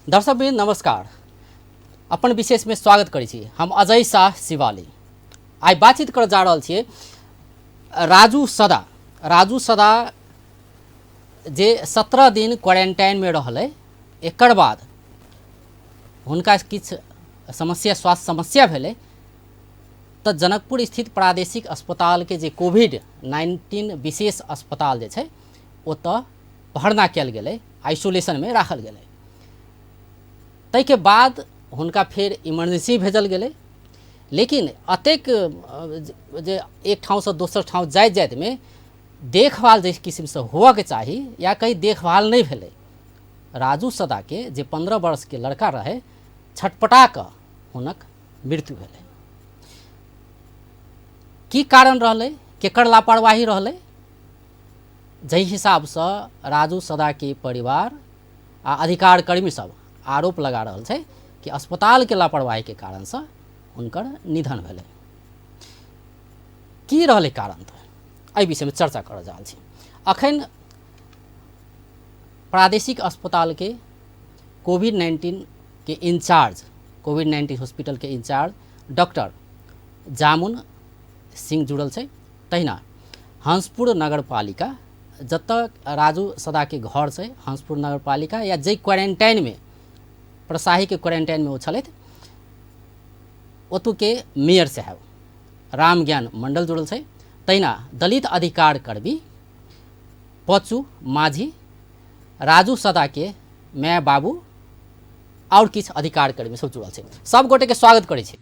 दर्शकवृन्द नमस्कार। अपन विशेषमे स्वागत करै छी। हम अजय शाह शिवाली आइ बातचीत करऽ जा रहल छियै राजू सदा। राजू सदा जे 17 दिन क्वारेंटाइनमे रहलै, एकर बाद हुनका किछु समस्या, स्वास्थ्य समस्या भेलै तऽ जनकपुर स्थित प्रादेशिक अस्पतालके जे कोविड-19 विशेष अस्पताल जे छै ओतऽ भर्ना कयल गेलै, आइसोलेशनमे राखल गेलै। ताहिके बाद हुनका फेर इमरजेंसी भेजल गेलै, लेकिन अतेक जे एक ठाउँसँ दोसर ठाउँ जाइत जाइतमे देखभाल जाहि किसिमसँ होअके चाही या कहीं देखभाल नहि भेलै। राजू सदाके जे 15 वर्षके लड़का रहै, छटपटा कऽ हुनक मृत्यु भेलै। की कारण रहलै, केकर लापरवाही रहलै? जाहि हिसाबसँ राजू सदाके परिवार आ अधिकार कर्मी सब आरोप लगा रहल छै कि अस्पतालके लापरवाहीके कारणसँ हुनकर निधन भेलै। की रहलै कारण, तऽ एहि विषयमे चर्चा करऽ जा रहल छी। अखन प्रादेशिक अस्पतालके कोविड-19 के इंचार्ज, कोविड-19 हॉस्पिटलके इंचार्ज डॉक्टर जामुन सिंह जुड़ल छै। तहिना हंसपुर नगरपालिका, जतऽ राजू सदाके घर छै, हंसपुर नगरपालिका या जाहि क्वारेंटाइनमे, प्रसाहीके क्वारेंटाइनमे ओ छलथि, ओतुके मेयर साहेब रामज्ञान मंडल जुड़ल छै। तहिना दलित अधिकार कर्मी पचू माझी, राजू सदाके माय बाबू आओर किछु अधिकार कर्मी सब जुड़ल छै। सब गोटेके स्वागत करै छी।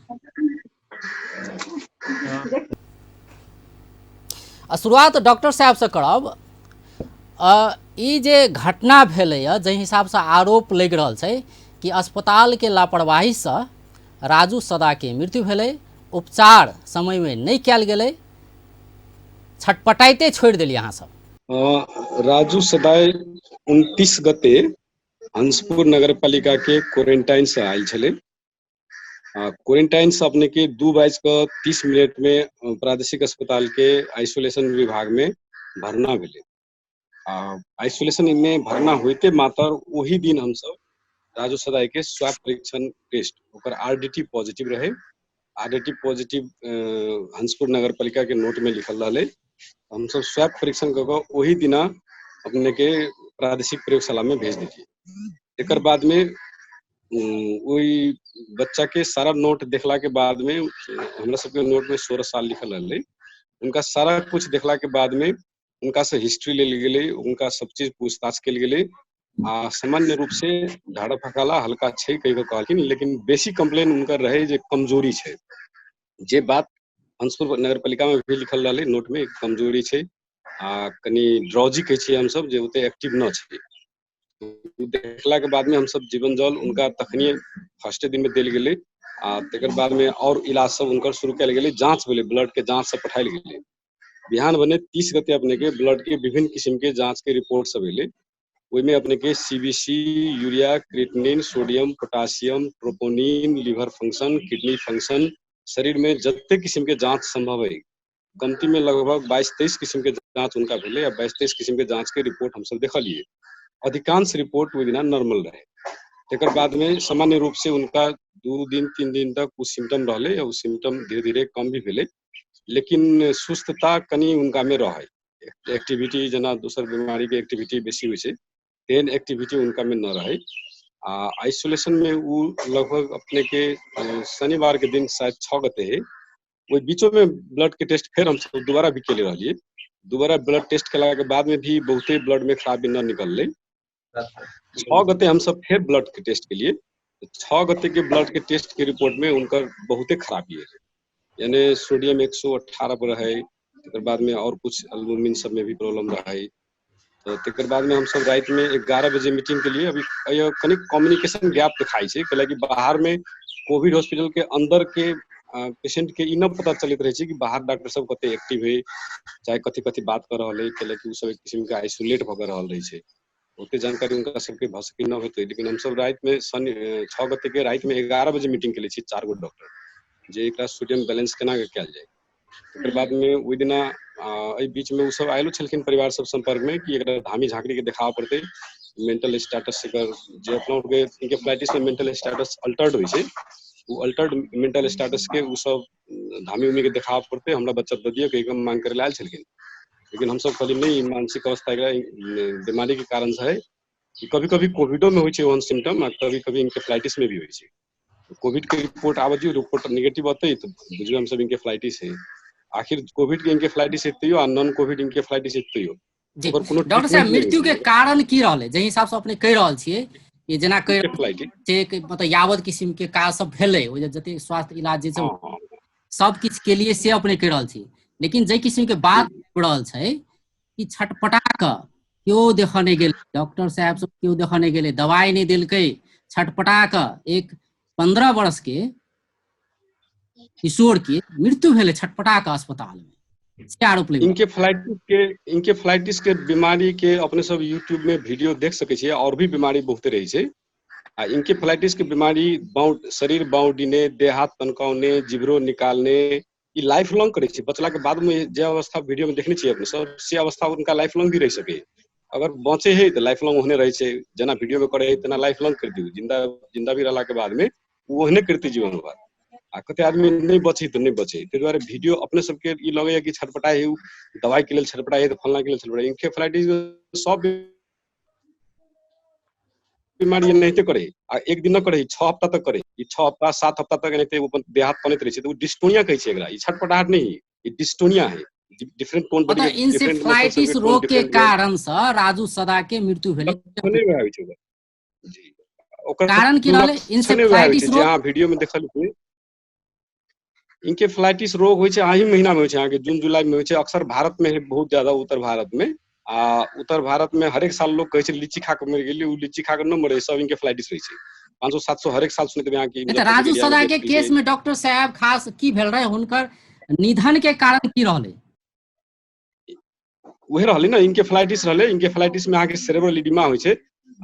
आ शुरुआत डॉक्टर साहबसँ करब। ई जे घटना भेलैए, जाहि हिसाबसँ आरोप लागि रहल छै कि अस्पतालके लापरवाहीसँ राजू सदाके मृत्यु भेलै, उपचार समयमे नहि कयल गेलै, छटपटाइते छोड़ि देलियै अहाँ सब। राजू सदाय 29 गते हंसपुर नगरपालिका के क्वारेंटाइन से आयल छलै। क्वारेंटाइन से अपने के 2:30 में प्रादेशिक अस्पताल के आइसोलेशन विभाग में भरना भेलै। आइसोलेशन में भरना होइते मात्र ओही दिन हमसब राजू सदाय के स्वाब परीक्षण टेस्ट, ओकर आरडीटी पॉजिटिव रहे। आरडीटी पॉजिटिव हंसपुर नगरपालिका के नोट में लिखल रहलै। हमसब स्वाब परीक्षण कऽ कऽ ओही दिना अपने के प्रादेशिक प्रयोगशाला में भेज देलियै। एकर बाद में ओहि बच्चा के सारा नोट देखला के बाद में, हमरा सबके नोट में 16 साल लिखल रहलै, उनका सारा कुछ देखला के बाद में उनका से हिस्ट्री लेल गेलै, उनका सब चीज पूछताछ कयल गेलै। आ सामान्य रूप से झाड़ा फकाला हल्का छै कहि कऽ कहलखिन, लेकिन बेसी कंप्लेन हुनकर रहै जे कमजोरी छै। जे बात हंसपुर नगरपालिका में भी लिखल रहलै नोट में, कमजोरी छै आ कनि ड्रॉजी कहै छियै हमसब, जे ओते एक्टिव न छै। देखला के बाद में हमसब जीवन जल उनका तखनिये फर्स्टे दिन में देल गेलै। आ तकर बाद में और इलाज सब हुनकर शुरू कयल गेलै, जांच भेलै, ब्लड के जांच सब पठायल गेलै। बिहान बने 30 गते अपने के ब्लड के विभिन्न किस्म के जांच के रिपोर्ट सब एलै। ओहिमे अपने के CBC, urea, creatinine, sodium, potassium, troponin, liver function, kidney function, शरीर में जते किस्म के जांच संभव है, कमती में लगभग 22-23 किस्म के जांच उनका भेलै। आ 22-23 किस्म के जांच के रिपोर्ट हमसब देखलियै। अधिकांश रिपोर्ट ओहि दिना नॉर्मल रहे। तकर बाद में सामान्य रूप से उनका 2 दिन 3 दिन तक ओ सिम्टम रहलै। ओ सिम्टम धीरे धीरे कम भी भेलै, लेकिन सुस्तता कनि उनका में रहै। एक्टिविटी जेना दोसर बीमारी के एक्टिविटी बेसी होइ छै, तेहन एक्टिविटी उनका में न रहै। आ आइसोलेशन में उ लगभग अपने के शनिवार के दिन शायद 6 गते है, ओहि बीचो में ब्लड के टेस्ट फेर हमसब दोबारा भी केले रहलियै। दोबारा ब्लड टेस्ट केला के बाद में भी बहुते ब्लड में खराबी न निकललै। 6 गते हमसब फेर ब्लड के टेस्ट केलिए। 6 गते के ब्लड के टेस्ट के रिपोर्ट में उनकर बहुते खराबी एलै, यानी सोडियम 118 पर रहे, तकर बाद में और कुछ एल्बुमिन सब में भी प्रॉब्लम रहे। तो तकर बाद में हमसब राति में 11 बजे मीटिंग के लिए, अभी कनि कम्युनिकेशन गैप दिखाई छै, कैलाकि बाहर में कोविड हॉस्पिटल के अंदर के पेशेंट के ई न पता चलैत रहै छै कि बाहर डॉक्टर सब कते एक्टिव है, चाहे कथी कथी बात कर रहल है, कैलाकि उ सब एक किस्म के आइसोलेट भऽ के रहल रहै छै। ओते जानकारी उनका सबके भऽ सकै न होतै। लेकिन हमसब राति में शनि 6 गते के राति में 11 बजे मीटिंग केले छी 4 गो डॉक्टर, जे एकरा सोडियम बैलेंस केना के कयल जाय। तकर बाद में ओहि दिना एहि बीच में ओ सब आयलो छलखिन परिवार सब संपर्क में कि एकरा धामी झाँकरी के देखाबऽ पड़तै, मेंटल स्टेटस एकर जे अपना के इनकेफ्लाइटिस में मेंटल स्टेटस अल्टर्ड होइ छै, ओ अल्टर्ड मेंटल स्टेटस के ओ सब धामी उमी के देखाब पड़तै, हमरा बच्चा दऽ दियौ कहि कऽ मांग करे लए आयल छलखिन। लेकिन हमसब कहलियै नहि, ई मानसिक अवस्था एकरा बीमारी के कारण से है। कभी कभी कोविडो में होइ छै ओहन सिम्टम, आ कभी कभी इनकेफ्लाइटिस में भी होइ छै। कोविड के रिपोर्ट आबै दियौ, रिपोर्ट नेगेटिव अतै तऽ बुझबै हमसब इनकेफ्लाइटिस है। आखिर कोविड के इनकेफ्लाइटिस है तैयो आ नॉन कोविड इनकेफ्लाइटिस है तैयो जी। ओकर कोनो डॉक्टर साहब, ट्रीटमेंट नहि मृत्यु के होइ छै। कारण की रहलै, जाहि हिसाब से अपने कहि रहल छियै कि जेना कहि रहल इनकेफ्लाइटिस छियै कि मतलब यावत किसिम के काज सब भेलै, ओहि जे जते स्वास्थ्य इलाज जे छै हँ हँ सब किछु के लिए से अपने कहि रहल छी, लेकिन जाहि किसिम के बात हो रहल छै कि छटपटा कऽ केओ देखऽ नहि गेलै, डॉक्टर साहब सब केओ देखऽ नहि गेलै, दवाइ नहि देलकै, छटपटा कऽ एक 15 वर्ष के किशोर के मृत्यु भेलै छटपटा कऽ अस्पताल में, से आरोप लगल। इनकेफ्लाइटिस के बीमारी के अपने सब यूट्यूब में वीडियो देख सकै छियै, और भी बीमारी बहुते रहै छै। आ इनकेफ्लाइटिस के बीमारी शरीर बाउडिने, देह हाथ तनकाउने, जिबरो निकालने, ई लाइफ लॉन्ग करै छै। बचला के बाद में जे अवस्था वीडियो में देखने छियै अपने सब, से अवस्था उनका लाइफ लॉन्ग भी रहि सकै। अगर बचे है तऽ लाइफ लॉन्ग ओहने रहै छै, जेना वीडियो में करे है तेना लाइफ लॉन्ग कर दियौ, जिंदा जिंदा भी रहला के बाद में ओ ओहने करतै जीवन भर। आ कते आदमी नहि बचे तऽ नहि बचे, ताहि दुआरे वीडियो अपने सबके ई लगैया कि छटपटाइ है, दवाई के लेल छटपटाइ है तऽ फलना के लेल छटपटाइ। इनकेफ्लाइटिस सब बीमारी एनाहिते करे, आ एक दिन न करे, 6 हफ्ता तक करे। ई 6 हफ्ता 7 हफ्ता तक एनाहिते अपन देह हाथ तनैत रहै छै, तऽ ओ डिस्टोनिया कहै छै एकरा। ई छटपटाहट नहि है, ई डिस्टोनिया है। डिफरेंट टोन मतलब बॉडी के डिफरेंट मसल इनसेफ्लाइटिस सबके टोन रोग के डिफरेंट कारण से राजू सदा के मृत्यु भेलै। लक्षणे वएह होइ छै ओकर। जी, ओकर कारण की रहलै? लक्षणे वएह होइ छै इनसेफ्लाइटिस जे रोग। अहाँ वीडियो में देखल हेबै। इनकेफ्लाइटिस रोग होइ छै अही महीना में होइ छै, अहाँके जून जुलाई में होइ छै। अक्सर भारत में है बहुत ज्यादा, उत्तर भारत में। आ उत्तर भारत में हरेक साल लोग कहै छै लीची खा कऽ मरि गेली, ओ लीची खा कऽ न मरे, सब इनकेफ्लाइटिस होइ छै। 500-700 हरेक साल सुनैत हेबै अहाँके नहि तऽ राजू मुजफ्फरपुर एरिया में सदा के डेथ केस होइ छै। में डॉक्टर साहब खास की भेल रहे, हुनकर निधन के कारण की रहलै? उहे रहलै ने, इनकेफ्लाइटिस रहलै। इनकेफ्लाइटिस में अहाँके सेरेब्रल इडिमा होइ छै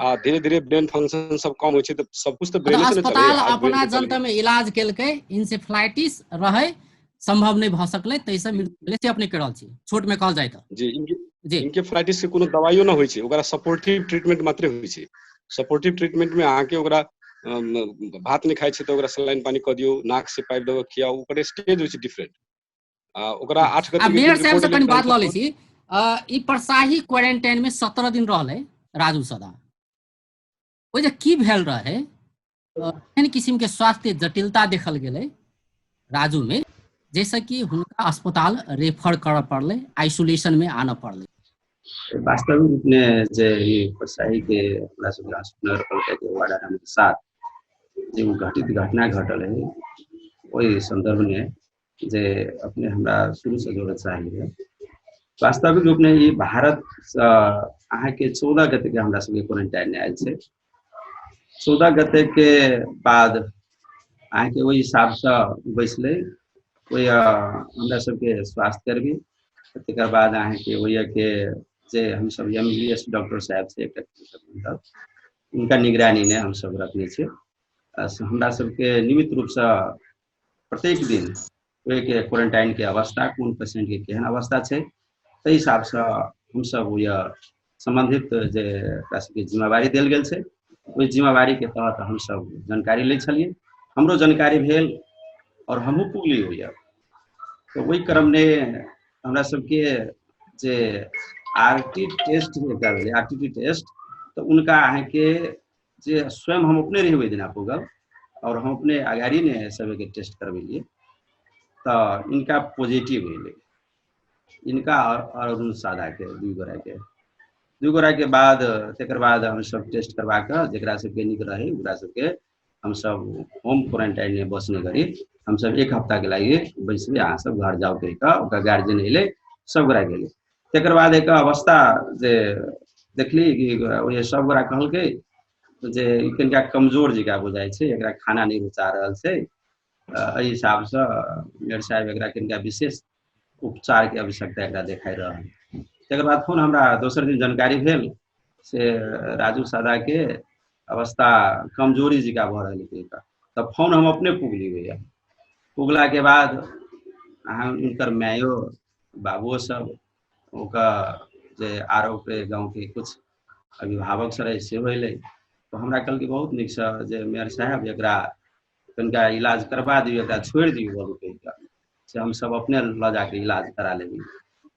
आ धीरे धीरे ब्रेन फंक्शन सब कम होइ छै, तऽ सब कुछ तऽ मतलब ब्रेने से ने चलै, अस्पताल हार्ट ब्रेन अपना से चलै। जनता में इलाज केलकै, इनसेफ्लाइटिस रहै, संभव नहि भऽ सकलै, ताहिसँ मृत्यु भेलै, से अपने कहि रहल छी छोट में कहल जाय तऽ। जी, जी। इनकेफ्लाइटिस के कोनो दवाइयो न होइ छै, ओकरा सपोर्टिव ट्रीटमेंट मात्रे होइ छै। सपोर्टिव ट्रीटमेंट में अहाँके ओकरा भात नहि खाइ छै तऽ ओकरा सलाइन पानी कऽ दियौ, नाक से पाइप दऽ कऽ खियाउ, ओकर स्टेज होइ छै डिफरेंट। आ ओकरा 8 आ गते के मेयर दिन साहब रिपोर्ट से एलै कनि तऽ बात लऽ लै हमसब छी। ई परसाही क्वारेंटाइन में 17 दिन रहलै राजू सदा, ओहि जे की भेल रहे, एहन किसिम के स्वास्थ्य जटिलता देखल गेलै राजू में, जैसे कि हुनका अस्पताल रेफर करऽ पड़लै, आइसोलेशन में आनऽ पड़लै। वास्तविक रूप में जे ई परसाही के हमरा सब नगरपालिका के वार्ड नंबर 7 जे ओ घटित घटना घटल है, ओहि संदर्भ में जे अपने हमरा शुरू से जोड़ऽ चाहलियै। वास्तविक रूप में ई भारत से अहाँके 14 गते के हमरा सबके क्वारेंटाइन आयल छै। 14 गते के बाद अहाँके ओहि हिसाबसँ बैसलै, ओहि हमरा सबके स्वास्थ्यकर्मी, तकर बाद अहाँके ओहिके जे हमसब एम बी एस डॉक्टर साहब छै एकटा, उनका निगरानी ने हमसब रखने छियै। हमरा सबके नियमित रूपसँ प्रत्येक दिन ओहिके क्वारेंटाइन के अवस्था, कोन पेशेंट के केहन अवस्था छै, ताहि हिसाबसँ हमसब ओहि सम्बन्धित जे एकरा सबके जिम्मेवारी देल गेल छै, ओहि जिम्मेवारी के तहत हमसब जानकारी लै छलियै। हमरो जानकारी भेल और हमहूँ पुगली ओहि। तऽ ओहि क्रममे हमरा सबके जे आर टी टेस्ट एकटा भेलै, आर टी टी टेस्ट, तऽ उनका अहाँके जे स्वयं हम अपने रही ओहि दिना पुगल और हम अपने अगाड़ी ने सबके टेस्ट करबेलियै, तऽ इनका पॉजिटिव एलै, इनका और अरुण सादा के दुई गोरा के, दुई गोरा के बाद तकर बाद हमसब टेस्ट करवा कऽ जकरा सबके नीक रहे ओकरा सबके हमसब होम क्वारेंटाइन में बसने गरी हमसब 1 हफ्ता के लागि बैसबै, अहाँ सब घर जाउ कहि कऽ ओकर गार्जियन एलै, सब गोरा गेलै। तकर बाद एक अवस्था जे देखली कि ओहि सब गोरा कहलकै जे ई कनिका कमजोर जकाँ बुझाइ छै, एकरा खाना नहि रुचा रहल छै, एहि हिसाबसँ मेयर साहेब एकरा कनिका विशेष उपचार के आवश्यकता एकरा देखाइ रहल। तकर बाद फोन हमरा दोसर दिन जानकारी भेल से राजू सादा के अवस्था कमजोरी जकाँ भऽ रहल है, तब फोन हम अपने पुगली भैया। पुगला के बाद अहाँ उनकर मायो बाबुओ सब ओकर जे आरोप गाँव के कुछ अभिभावक सब रहै सेहो अयलै। तऽ हमरा कहलकै बहुत नीकसँ जे मेयर साहेब एकरा कनिका इलाज करबा दियौ, एकरा छोड़ि दियौ बाबू कहि कऽ, से हमसब अपने लऽ जाके इलाज करा लेबै।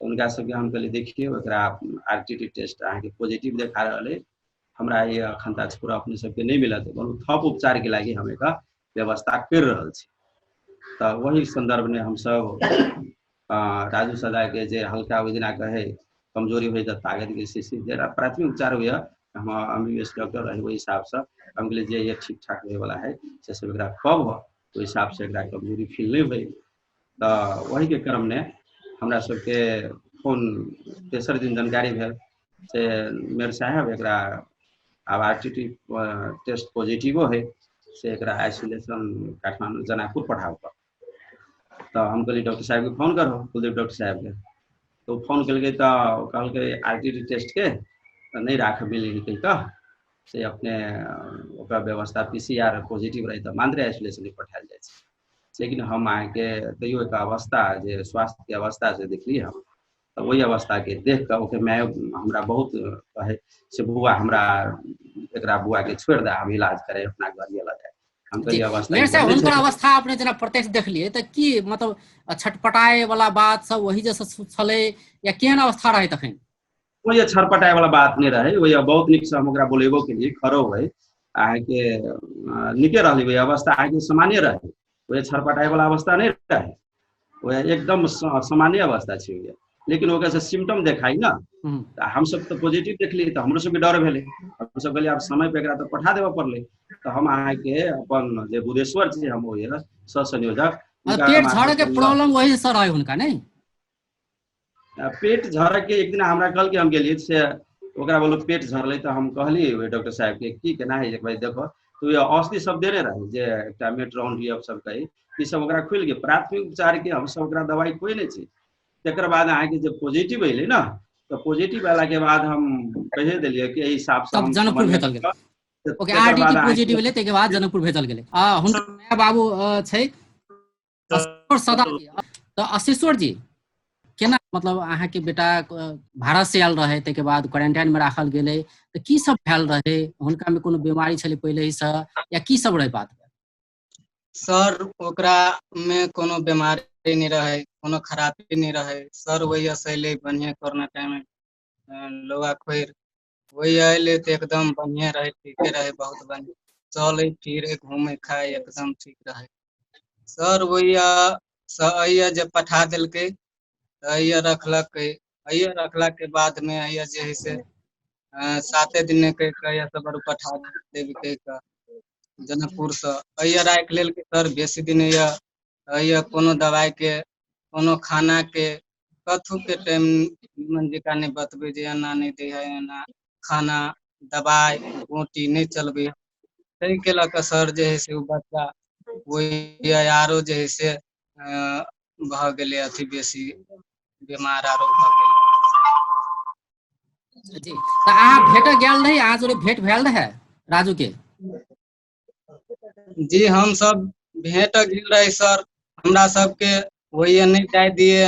हुनका सबके हम कहलियै देखियौ एकरा RTT test अहाँके पॉजिटिव देखा रहल अइ, हमरा ई अखन तक पूरा अपने सबके नहि मिलत, बरु थप उपचारके लागि हम एकर व्यवस्था करि रहल छी। तऽ ओहि सन्दर्भमे हमसब राजू सदाके जे हल्का ओहि दिना कहै कमजोरी होइ तऽ ताकतके शीशी जेना प्राथमिक उपचार होइए, हम MBBS doctor रही ओहि हिसाबसँ हम कहलियै जे ये ठीक ठाक होइवला है से सब एकरा कब हो, ओहि हिसाबसँ एकरा कमजोरी फील नहि होइ। तऽ ओहिके क्रममे हमरा सबके फोन तेसर दिन जानकारी भेल से मेयर साहेब एकरा आब RTT test पॉजिटिवो है, से एकरा आइसोलेशन काठमाण्डू जनकपुर पठाउ। तऽ हम कहलियै डॉक्टर साहेबके फोन करू, कुलदीप डॉक्टर साहेबके। तऽ ओ फोन केलकै तऽ कहलकै RTT टेस्टके तऽ नहि राख मिलै कहि कऽ से अपने ओकर व्यवस्था PCR positive रहै तऽ मात्र आइसोलेशन पठायल जाइ छै। लेकिन हम अहाँके तैयो एक अवस्था जे स्वास्थ्यके अवस्था से देखली हम, तऽ ओहि अवस्थाके देख कऽ ओकर माय हमरा बहुत कहै से बौआ हमरा एकरा बौआके छोड़ि दे, हम इलाज करे अपना घर लऽ जाए। हम कहलियै अवस्था मेयर साहब हुनकर अवस्था अपने जेना प्रत्यक्ष देखलियै तऽ की मतलब छटपटाए वाला बात सब वही जैसे छलै या केहन अवस्था रहै तखन? ओहि छटपटाए वाला बात नहि रहै, ओहि बहुत नीकसँ हम ओकरा बोलेबो केलियै, खड़ो होइ अहाँके नीके रहलै, ओहि अवस्था अहाँके सामान्य रहै, ओहि छटपटाए वाला अवस्था नहि रहै, ओहि एकदम सामान्य अवस्था छै ओहि। लेकिन ओकर से सिम्टम देखाइ ने, तऽ हमसब तऽ पॉजिटिव देखलियै तऽ हमरो सबके डर भेलै, हमसब कहलियै आब समय पे एकरा तऽ पठा देबऽ पड़लै। तऽ हम अहाँके अपन जे बुधेश्वर छै हम ओहि सहसंयोजक, पेट झड़े के प्रॉब्लम वही से रहै हुनका नहि? पेट झड़े के एक दिन हमरा कहलकै, हम गेलियै से ओकरा बोलो पेट झड़लै तऽ हम कहलियै ओहि डॉक्टर साहेब के की केना है भाई देखो, तो ये औषधि सब देने रहे जे एकटा मेट्रॉन डी सब कही ई सब ओकरा खुलि गेल। प्राथमिक उपचार के हमसब ओकरा दवाइ कोइ नहि छै। तकर बाद अहाँके जे पॉजिटिव एलै ने तऽ पॉजिटिव एला के बाद हम कहि देलियै कि एहि हिसाब से हम जनकपुर भेजल गेल। ओके, RTT positive एलै ताहिके बाद जनकपुर भेजल गेलै। आ हुनकर माय बाबू छै सदा जी। तऽ अशेश्वर जी केना मतलब अहाँके बेटा भारत से आयल रहै, ताहिके बाद क्वारेंटाइन में राखल गेलै, तऽ की सब भेल रहै हुनका में? कोनो बीमारी छलै पहिले ही से या की सब रहै बात? सर ओकरा में कोनो बीमारी नहि रहै, कोनो खराबी नहि रहै सर। वही से अयलै बढ़िआँ कोरोना टाइम में लोहा खोरि वही अयलै तऽ एकदम बढ़िआँ रहै, ठीके रहै, बहुत बढ़िआँ चलै फिरै घूमै खाइ एकदम ठीक रहै सर। वही से अइया जे पठा देलकै तऽ अइया रखलकै, अइया रखलाके बादमे अइया जे है से 7 दिन कहि कऽ अइया सब पठा देबी कहि कऽ जनकपुरसँ अइया राखि लेलकै सर। बेसी दिन अइया अइया कोनो दवाइके कोनो खानाके कथूके टाइम निमन जकाँ नहि बतबै जे एना नहि दै है, एना खाना दवाइ गोटी नहि चलबै है। ताहिके लऽ कऽ सर जे है से ओ बच्चा ओहि आरो जे है से भऽ गेलै अथी बेसी बीमार आरो भऽ गेलै। जी, तऽ अहाँ भेट गेल रही, अहाँ जोरे भेंट भेल रहै राजू के? जी हम सब भेंट गेल रही सर। हमरा सबके वही नहि जाय दिए,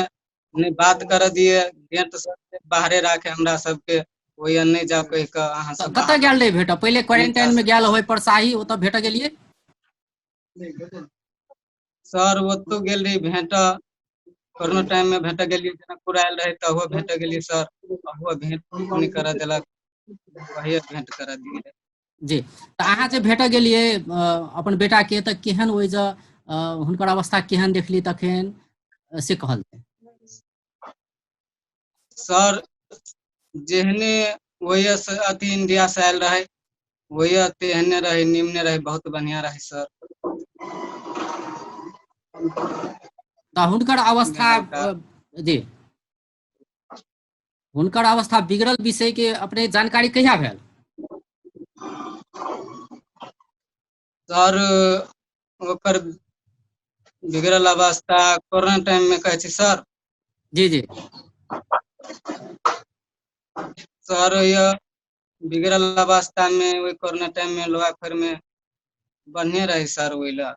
नहि बात करऽ दिए, गेट सब बाहरे राखे हमरा सबके, वही नहि जाओ कहि कऽ। अहाँ सब कतऽ गेल रही भेंट? पहिले क्वारेंटाइन में गेल होय परसाही, ओतऽ भेट गेलियै सर? ओतौ गेल रही भेंट, कोरोना टाइम में भेंट गेलियै, जनकपुर आयल रहे तहो भेंट गेलियै सर। अहुओ भेंट नहि करऽ देलक, वही भेंट करऽ दिए। जी, तऽ अहाँ जे भेट गेलियै अपन बेटा के तऽ केहन ओहि जे हुनकर अवस्था केहन देखली तखन से कहल जाय? सर जेहने वही से अथी इंडिया से आयल रहे वही तेहने रहे, निमने रहे, बहुत बढ़िया रहे सर। तऽ हुनकर अवस्था जी हुनकर अवस्था बिगड़ल विषय के अपने जानकारी कहिया भेल? सर ओकर बिगड़ल अवस्था कोरोना टाइम में कहै छी सर? जी जी सर, यह बिगड़ल अवस्था में ओहि कोरोना टाइम में लोहा खोर में बढ़िया रहे सर ओहि ला।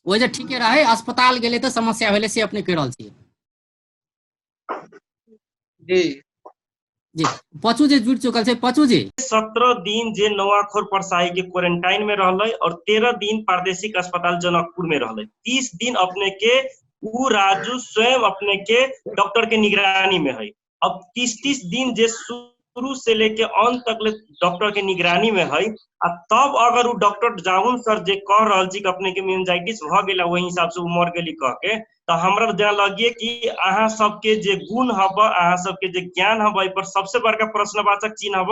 ओहि जे ठीके रहे, अस्पताल गेलै तऽ समस्या भेलै से अपने कहि रहल छियै? जी। जी पचू जी जुड़ चुकल छै। पचू जी, 17 दिन जे नवाखोर परसाही के क्वारंटाइन में रहलै और 13 दिन प्रादेशिक अस्पताल जनकपुर में रहलै। 30 दिन अपने के उ राजू स्वयं अपने के डॉक्टर के निगरानी में है। अब 30-30 दिन जे शुरू से लेके अंत तक ले डॉक्टर के निगरानी में है, आ तब अगर उ डॉक्टर जाउन सर जे कह रहल छी कि अपने के मेनिंजाइटिस भ गेला ओहि हिसाब से उ मर गेली कह के, तो हमरा जेना लगिए कि अहाँ सबके जे गुण हब, अहाँ सबके जे ज्ञान हब, एहि पर सबसे बड़का प्रश्नवाचक चिन्ह हब।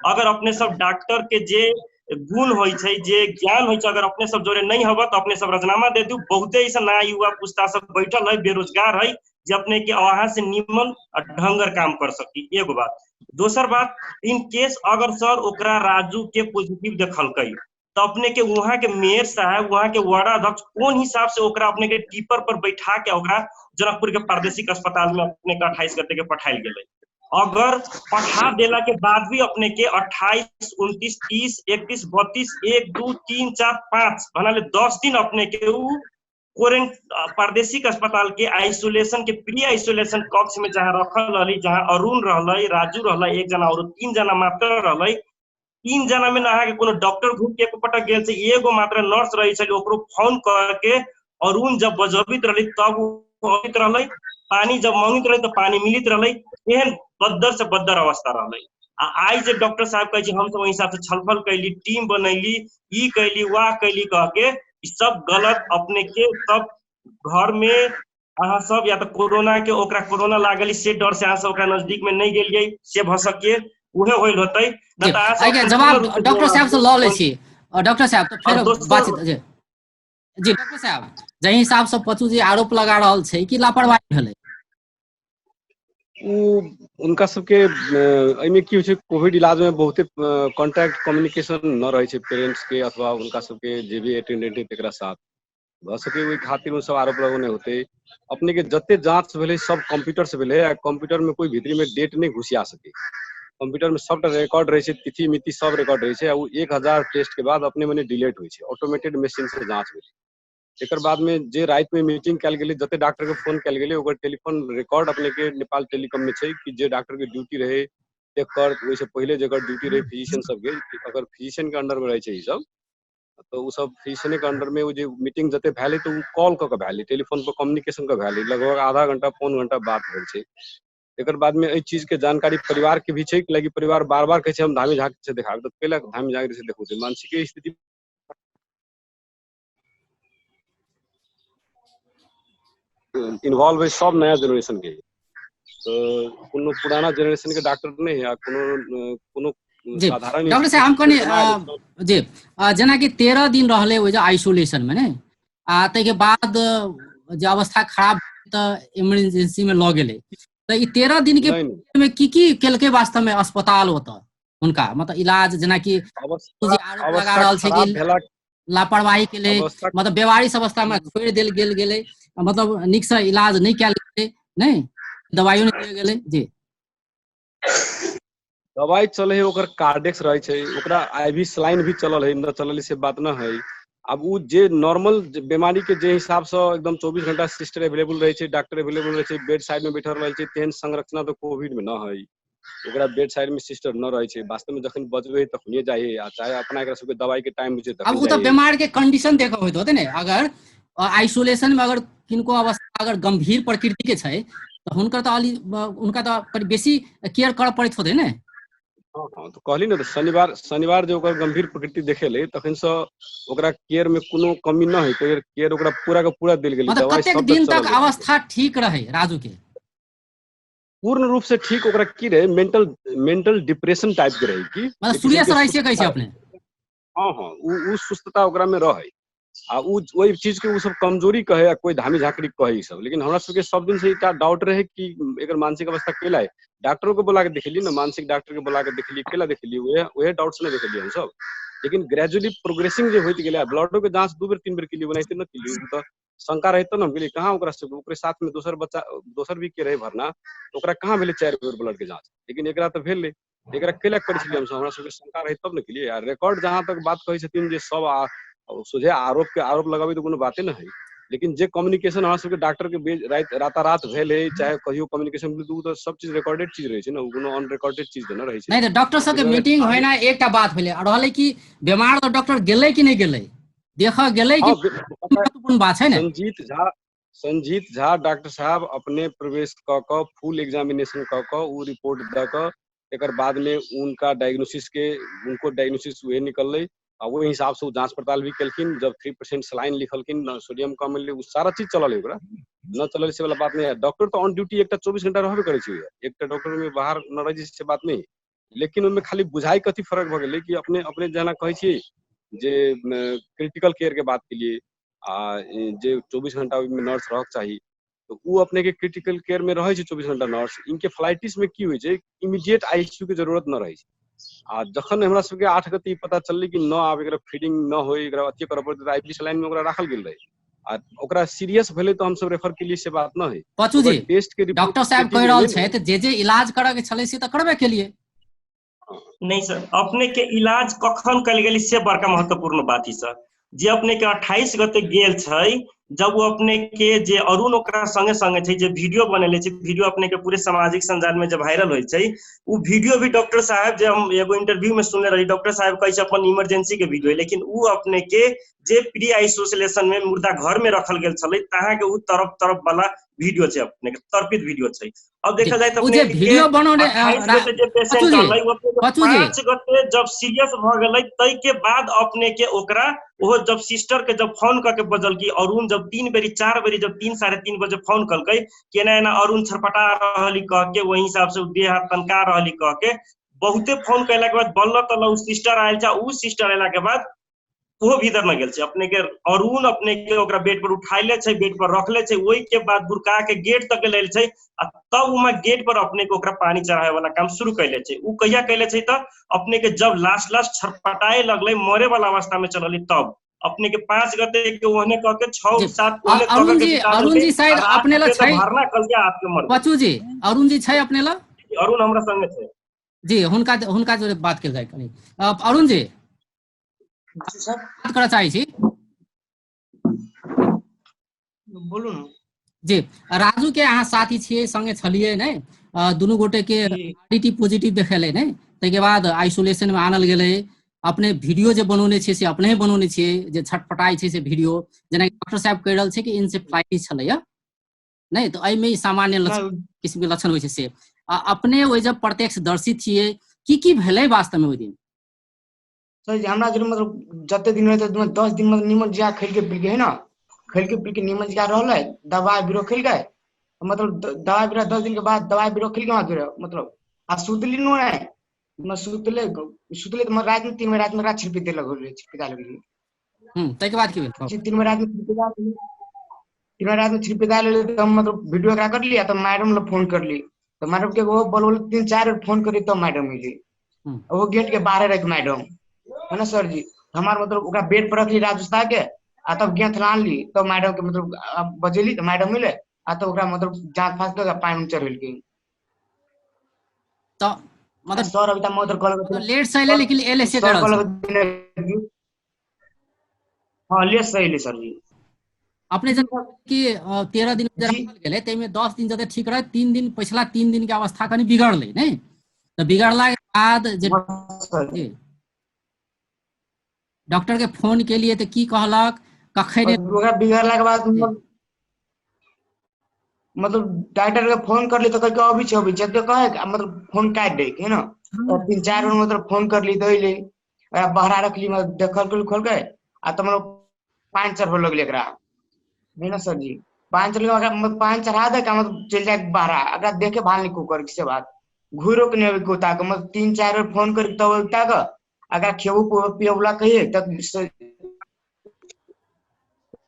अगर अपने सब डॉक्टर के जे गुण होइ छै, जे ज्ञान होइ छै, अगर अपने सब जोड़े नहीं हब तो अपने सब राजीनामा दे दू। बहुते ऐसा नया युवा पुस्ता सब बैठल है, बेरोजगार है, जे अपने के अहाँ से निमन आ ढंगर काम कर सकी। एगो बात। दोसर बात, इन केस अगर सर ओकरा राजू के पॉजिटिव देखलकै तो अपने के वहां के मेयर साहब, वहां के वार्ड अध्यक्ष कोन हिसाब से ओकरा अपने के टीपर पर बैठा के ओकरा जनकपुर के प्रादेशिक अस्पताल में अपने के 28 गते के पठायल गेलै। अगर पठा देला के बाद भी अपने के 28, 29, 30, 31, 32, 1, 2, 3, 4, 5 भन्नाले 10 दिन अपने के उ प्रादेशिक अस्पताल के आइसोलेशन के प्री आइसोलेशन कक्ष में जहाँ रखल रहली, जहाँ अरुण रहलै, राजू रहलै, एक जना और 3 जना मात्र रहलै। 3 जना में अहाँ के कोनो डॉक्टर घूम के एको पटक गेल छै, एगो मात्र नर्स रहै छलै, ओकरो फोन करके अरुण जब बजबित रहलै तब उ अबैत रहलै, पानी जब मंगित रहलै तऽ पानी मिलित रहलै। एहन बद्दर से बद्दर अवस्था रहलै। आ आइ जे डॉक्टर साहब कहै छै हमसब ओहि हिसाब से छलफल कैली, टीम बनैली, ई कैली वाह कैली कह के, ई सब गलत। अपने के सब घर में अहाँ सब या तो कोरोना के ओकरा कोरोना लागल से डर से अहाँ सब ओकरा नजदीक में नहीं गेलियै से भऽ सकिए, उहे होइल होतै। जी, जवाब डॉक्टर साहब से लऽ लै छी। डॉक्टर साहब तऽ फेर बातचीत। जी जी डॉक्टर साहब, जाहि हिसाब से पचू जी आरोप लगा रहल छै कि लापरवाही भेलै, उ उनका सबके एहिमे की होइ छै, कोविड इलाज में बहुते कॉन्टैक्ट कम्युनिकेशन न रहै छै पेरेंट्स के अथवा उनका सबके जे भी अटेंडेंट है तकरा साथ। भऽ सके ओहि खातिर ओ सब आरोप लगौने होतै। अपने के जते जांच भेलै सब कंप्यूटर से भेलै, आ कंप्यूटर में कोई भीतरी में डेट नहीं घुसिया सके। कंप्यूटर में सबटा रिकॉर्ड रहै छै, तिथि मिति सब रिकॉर्ड रहै छै, आ ओ 1000 टेस्ट के बाद अपने मने डिलीट होइ छै, ऑटोमेटेड मशीन से जांच भेलै। एकर बाद में जे राति में मीटिंग कयल गेलै, जते डॉक्टर के फोन कयल गेलै ओकर टेलीफोन रिकॉर्ड अपने के नेपाल टेलीकॉम में छै कि जे डॉक्टर के ड्यूटी रहे तेकर, ओहिसँ पहिले जेकर ड्यूटी रहे फिजिशियन सबके, अगर फिजिशियन के अंडर में रहै छै ई सब, तऽ ओ सब फिजिशियने के अंडर में ओ जे मीटिंग जते भेलै तऽ ओ कॉल कऽ के भेलै, टेलीफोन पर कम्युनिकेशन के भेलै, लगभग आधा घंटा पौन घंटा बात भेल छै। एकर बाद में एहि चीज के जानकारी परिवार के भी छै, कि परिवार बार बार कहै छै हम धामी झाँकी से देखाब, तऽ कैला धामी झाँकी से देखौतै? मानसिक स्थिति इन्वॉल्व है सब नया जनरेशन के, तो कोनो पुराना जनरेशन के डॉक्टर नहीं है, आ कोनो कोनो साधारण डॉक्टर साहब हम कनि जी जेनाकि 13 दिन रहलै ओहि जे आइसोलेशन में ने, आ ताहिके बाद जे अवस्था खराब तऽ इमरजेंसी में लऽ गेलै, तऽ ई 13 दिन के में की की केलकै वास्तव में अस्पताल ओतऽ हुनका, मतलब इलाज जेनाकि आरोप लगा रहल छै कि लापरवाही के लिए, मतलब बेवारिस अवस्था में छोड़ि देल गेल गेलै, मतलब नीक से इलाज नहीं कयल गेलै, नहीं दवाइयो नहीं देल गेलै। जी दवाई चले है, ओकर कार्डेक्स रहै छै, ओकरा आईवी सलाइन भी चलल है, न चलल से बात न है। अब उ जे नॉर्मल बीमारी के जे हिसाब से एकदम 24 घंटा सिस्टर अवेलेबल रहै छै, डॉक्टर अवेलेबल रहै छै, बेड साइड में बैठल रहै छै, तेहन संरचना तऽ कोविड में न है। ओकरा बेड साइड में सिस्टर न रहै छै, वास्तव में जखन बजबै तखनिये जाइ है, आ चाहे अपना एकरा सबके दवाई के टाइम होइ छै अब उ तऽ बीमार के कंडीशन देखऽ होइत होतै ने, अगर आइसोलेशन में अगर किनको अवस्था अगर गंभीर प्रकृति के छै तऽ हुनकर तऽ हुनका तऽ कनि बेसी केयर करऽ पड़ैत होतै ने। हँ तऽ कहली ने, तऽ शनिवार शनिवार जे ओकर गंभीर प्रकृति देखेलै तखन से ओकरा केयर में कोनो कमी न है, केयर ओकरा पूरा के पूरा देल गेलै। मतलब कतेक दिन तक अवस्था ठीक रहे राजू के? पूर्ण रूप से ठीक ओकरा की रहे, मेंटल मेंटल डिप्रेशन टाइप के रहे की, मतलब सीरियस रहे से कैसे अपने? हाँ हाँ, उ सुस्तता ओकरा में रहे, आ उ ओहि चीज के उ सब कमजोरी कहे आ कोई धामी झाकरी कहे ई सब। लेकिन हमरा सबके सब दिन से एकटा डाउट रहे कि एकर मानसिक अवस्था केला है, डॉक्टरों के बोला के देखली ना, मानसिक डॉक्टर के बोला के देखली, केला देखली, उहे डाउट से नहीं देखली हम सब। लेकिन ग्रेजुअली प्रोग्रेसिंग जे होइत गेलै, ब्लडो के जांच 2 बेर 3 बेर केलियै, ओनाहिते न केलियै, तऽ शंका रहे तब ने हम गेलियै कहाँ ओकरा से, ओकरे साथ में दोसर बच्चा दोसर भी के रहे भरना, ओकरा कहाँ भेलै 4 बेर ब्लड के जांच, लेकिन एकरा तऽ भेलै। एकरा केला करै छलियै हमसब, हमरा सबके शंका रहे तब ने केलियै। आ रिकॉर्ड जहाँ तक बात कहै छथिन जे सब सोझे आरोप के आरोप लगाबै तऽ कोनो बाते न है। लेकिन जे कम्युनिकेशन अहाँ सबके डॉक्टर के बीच राति रातारात भेल है, चाहे कहियो कम्युनिकेशन भेल, तऽ ओ तऽ सब चीज रिकॉर्डेड चीज रहै छै ने, ओ कोनो अनरिकॉर्डेड चीज तऽ नहि रहै छै। नहि तऽ डॉक्टर सबके मीटिंग होय ना एकटा बात भेलै, आ रहलै कि बीमार तऽ डॉक्टर गेलै कि नहि गेलै, देखऽ गेलै कि महत्वपूर्ण बात छै ने। संजीत झा डॉक्टर साहब अपने प्रवेश कऽ कऽ फुल एग्जामिनेशन कऽ कऽ ओ रिपोर्ट दऽ कऽ एकर बाद में उनका डायग्नोसिस के उनको डायग्नोसिस उहे निकललै आ ओहि हिसाब से ओ जांच पड़ताल भी केलखिन। जब 3% सलाइन लिखलखिन, सोडियम कम एलै, ओ सारा चीज चलल है, ओकरा न चलल से वाला बात नहीं है। डॉक्टर तऽ ऑन ड्यूटी एकटा 24 घंटा रहबे करै छै, एकटा डॉक्टर में बाहर न रहै छै से बात नहीं। लेकिन ओहिमे खाली बुझाइ कथी फर्क भऽ गेलै कि अपने अपने जेना कहै छियै जे क्रिटिकल केयर के बात केलियै आ जे 24 घंटा ओहिमे नर्स रहक चाही, तऽ ओ अपने के क्रिटिकल केयर में रहै छै 24 घंटा नर्स। इनकेफ्लाइटिस में की होइ छै, इमीडिएट आईसीयू के जरूरत न रहै छै। आ जखन हमरा सबके 8 गते ई पता चललै कि न आब एकरा फीडिंग न होइ, एकरा अथी करऽ पड़तै, तऽ आईवी सलाइन में ओकरा राखल गेल रहै आ ओकरा सीरियस भेलै तऽ हमसब रेफर केलियै से बात न है। पचू ओकर जी, टेस्ट के रिपोर्ट डॉक्टर साहब कहि पॉजिटिव रहल एलै ने। छथि जे जे इलाज करऽ के छलै से तऽ करबे केलियै। नहीं सर, अपने के इलाज कखन कयल गेलै से बड़का महत्वपूर्ण बात है सर। जे अपने के 28 गते गेल छै, जब ओ अपने के जे अरुण ओकरा संगे संगे छै, जे वीडियो बनेले छै, वीडियो अपने के पूरे सामाजिक संजाल में जे वायरल होइ छै, उ वीडियो भी डॉक्टर साहब जे हम एगो इंटरव्यू में सुनले रही, डॉक्टर साहब कहै छै अपन इमरजेंसी के वीडियो, लेकिन उ अपने के जे प्री आइसोलेशन में मुर्दा घर में रखल गेल छलै तहाँ के उ तरफ तरफ वाला वीडियो छै, अपने के तड़पित वीडियो छै। अब देखल जाय तऽ ओ जे अपने के वीडियो बनौने 28 गते जे पचू पेशेंट जी, रहलै, ओ अपने के पचू जी, 5 गते जब सीरियस भऽ गेलै तै के बाद अपने के ओकरा ओहो जब सिस्टर के जब फोन कऽ के बजल कि अरुण जब तीन बेरी चार बेरी जब 3, 3:30 बजे फोन कलकै कि एना एना अरुण छरपटा रहली कह के, वही हिसाब से देह हाथ तनका रहली कह के, बहुते फोन कैला के बाद बल्ल तल्ल उ सिस्टर आयल छै। उ सिस्टर अयला के बाद ओहो भीतर न गेल छै। अपने के अरुण अपने के ओकरा बेड पर उठाइले छै, बेड पर रखले छै, ओहि के बाद गुड़का के गेट तक लेल छै आ तब उमा गेट पर अपने के ओकरा पानी चढ़ावे वाला काम शुरू कैले छै। उ कहिया कैले छै? तऽ अपने के जब लास्ट लास्ट छटपटाए लगलै, मरे वाला अवस्था में चलली, तब अपने के 5 गते के ओहने कह के 6 जी 7 ओहने कह अरुण के जी, बिता अरुण देलकै जी शायद आ 8 अपने ला गते तऽ छै। भरना कल के आपके मर गेल। पचू जी, अरुण जी छै अपने ला? अरुण हमरा संगे छै। जी, हुनका हुनका जोरे बात कयल जाय कनि। अरुण जी, जी सर। बात करऽ चाहै छी। बोलू ने। जी, राजू के अहाँ साथी छियै, संगे छलियै ने? दुनू गोटे के आरडीटी पॉजिटिव देखेलै ने, ताहिके बाद आइसोलेशन में आनल गेलै। अपने वीडियो जे बनौने छियै से अपने बनौने छियै, जे छटपटाइ छै से वीडियो, जेनाकि डॉक्टर साहब कहि रहल छै कि इनसेफ्लाइटिस छलैया नहि, तऽ एहिमे ई सामान्य लक्षण किसिमके लक्षण होइ छै से। आ अपने ओहि जब प्रत्यक्षदर्शी छियै, की की भेलै वास्तवमे ओहि दिन? सर जी, हमरा जे मतलब जते दिन रहै, 10 दिन मतलब निमन जिया खेलके पीलके है ना, खेलके पीलके निमन जिया रहलै, दवाई बीरो खेलकै, मतलब दवाई बीरो 10 दिन के बाद दवाई बीरो खेलके वहाँ गिरो मतलब आ सुतली नो नहीं, म सुतले सुतले तऽ रात में 3 बजे रात में रात छिड़पी देलक होलै, छिड़पी लगली। ताहिके बाद की भेल? 3 बजे रात में छिड़पी, 3 बजे रात में छिड़पी लेली, तऽ हम मतलब वीडियो एकरा कर लिया, तऽ मैडम लोग फोन कर ली, तऽ मैडम के वो बोल बोल तीन चार बेर फोन करी तब मैडम मिली। वो गेट के बाहर रख मैडम है ना सर जी। हमार मतलब ओकरा बेड पर रखली राजू साह के आ तब गेंथ लानली, तब मैडम के मतलब बजेली तऽ मैडम मिले आ तब ओकरा मतलब जांच फाँच के पानि चढ़ेलकै। तऽ मतलब सर अभी तक मतलब कहलक लेट से एलै लेकिन एलै से सर कहि रहल कहलक हाँ, लेट से एलै सर जी। अपने जन कि 13 दिन जे राखल गेलै ताहिमे 10 दिन जते ठीक रहै, 3 दिन पछिला 3 दिन के अवस्था कनि बिगड़लै नहि, तऽ बिगड़ला के बाद जे सर जी डॉक्टर के फोन केलिए तऽ की कहलक, कखन? ओकरा बिगड़ला के बाद मतलब डॉक्टर के फोन करली तऽ कहलकै अबै छी, अबै छी, एतबे कहै आ मतलब फोन काटि दै है ना। तऽ तीन चारि बेर मतलब फोन करली तऽ अइलै, ओकरा बहरा रखली, मतलब देखल खोलकै आ तऽ मतलब पानि चढ़बै लगलै एकरा है ना सर जी। पानि चढ़ ओकरा मतलब पानि चढ़ा दे के मतलब चलि जाय बहरा, एकरा देखे भाल नहीं को कर से बात, घुरो के नहीं अबै को ताक, मतलब तीन चारि बेर फोन करी तब अबै ताक, एकरा खेबो पियबला कहिए तब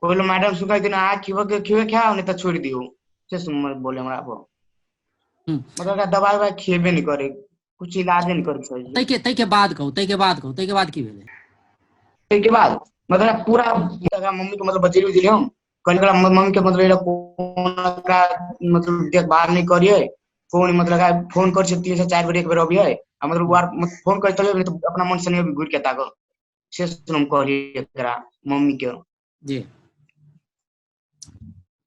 बोलो मैडम सुखा दिन आ खिबे के खिबे खाओ, नहीं तऽ छोड़ि दियौ से सुन बोले हमरा पर। मतलब एकरा दवाई उवाई खेबे नहीं करे, कुछ इलाजे नहीं करे सर जी। ताहिके बाद कहू, ताहिके बाद कहू, ताहिके बाद की भेलै? ताहिके बाद मतलब पूरा एकरा मम्मी के मतलब बजेली उजेली, हम कहली एकरा मम्मी के मतलब एकरा कोन एकरा मतलब देखभाल नहीं करिए, फोन मतलब एकरा फोन कर छै 3 से 4 बेर, एक बेर अबियै आ मतलब आर फोन कर तब नहीं तऽ अपना मन से नहीं अबी घुरि के ताकऽ से सुन हम कहलियै एकरा मम्मी के। जी।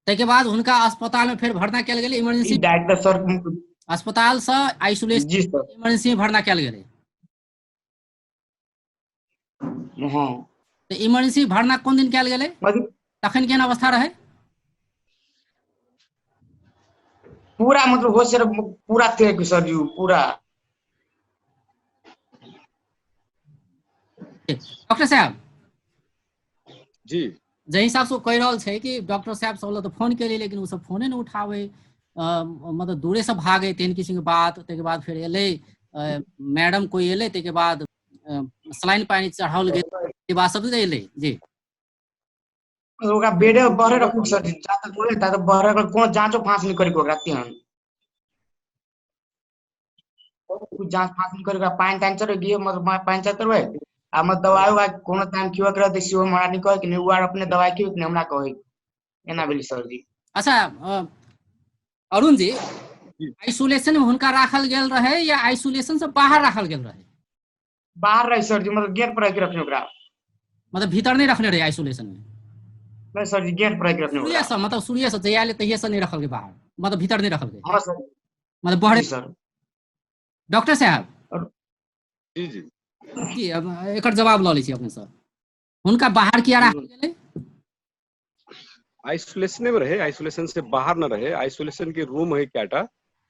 ताहिके बाद हुनका अस्पताल में फेर भर्ना कयल गेलै इमरजेंसी डॉक्टर सर अस्पताल से आइसोलेशन जी सर इमरजेंसी में भर्ना कयल गेलै। हाँ तऽ इमरजेंसी भर्ना कोन दिन कयल गेलै, मतलब तखन केहन अवस्था रहै? पूरा मतलब होश पूरा थे सर जी पूरा। डॉक्टर साहब जी जाहि हिसाबसँ ओ कहि रहल छै कि डॉक्टर साहब सब लग तऽ फोन केलियै लेकिन ओ सब फोने नहि उठाबै, मतलब दूरेसँ भागै तेहन किसिमके बात। ताहिके बाद फेर एलै मैडम कोइ एलै, ताहिके बाद सलाइन पानि चढ़ाओल गेल, ई बात सब एलै जी। ओकरा बेडे बहरे रखू सर जी, जा तक बोले ता तक बहरे रखू, कोनो जांचो फांस नहीं करी ओकरा, तेहन कुछ जांच फांस नहीं करी ओकरा, पानि तानि चढ़े गियो मतलब पानि चढ़ आ मतलब दवाई उवाई कोनो टाइम खिबऽ के रहतै सेहो हमरा नहि कहै कि नहि, उ आर अपने दवाई खिबै कि नहि हमरा कहै, एना भेलै सर जी। अच्छा अरुण जी, आइसोलेशन में हुनका राखल गेल रहे या आइसोलेशन से बाहर राखल गेल रहे? बाहर रहे सर जी, मतलब गेट पर रख रखने ओकरा, मतलब भीतर नहीं रखने रहे आइसोलेशन में? नहीं सर जी, गेट पर रख रखने ओकरा। सूर्य से मतलब सूर्य से जहिया आएल तहिया से नहीं रखल गेल बाहर, मतलब भीतर नहीं रखल गेल। हाँ सर, मतलब बाहर। जी सर। डॉक्टर साहब जी जी जी, अब एकर जवाब लऽ लै छी अपने सर। हुनका बाहर किया राखल गेलै? आइसोलेशने में रहे, आइसोलेशन से बाहर न रहे। आइसोलेशन के रूम है कएटा,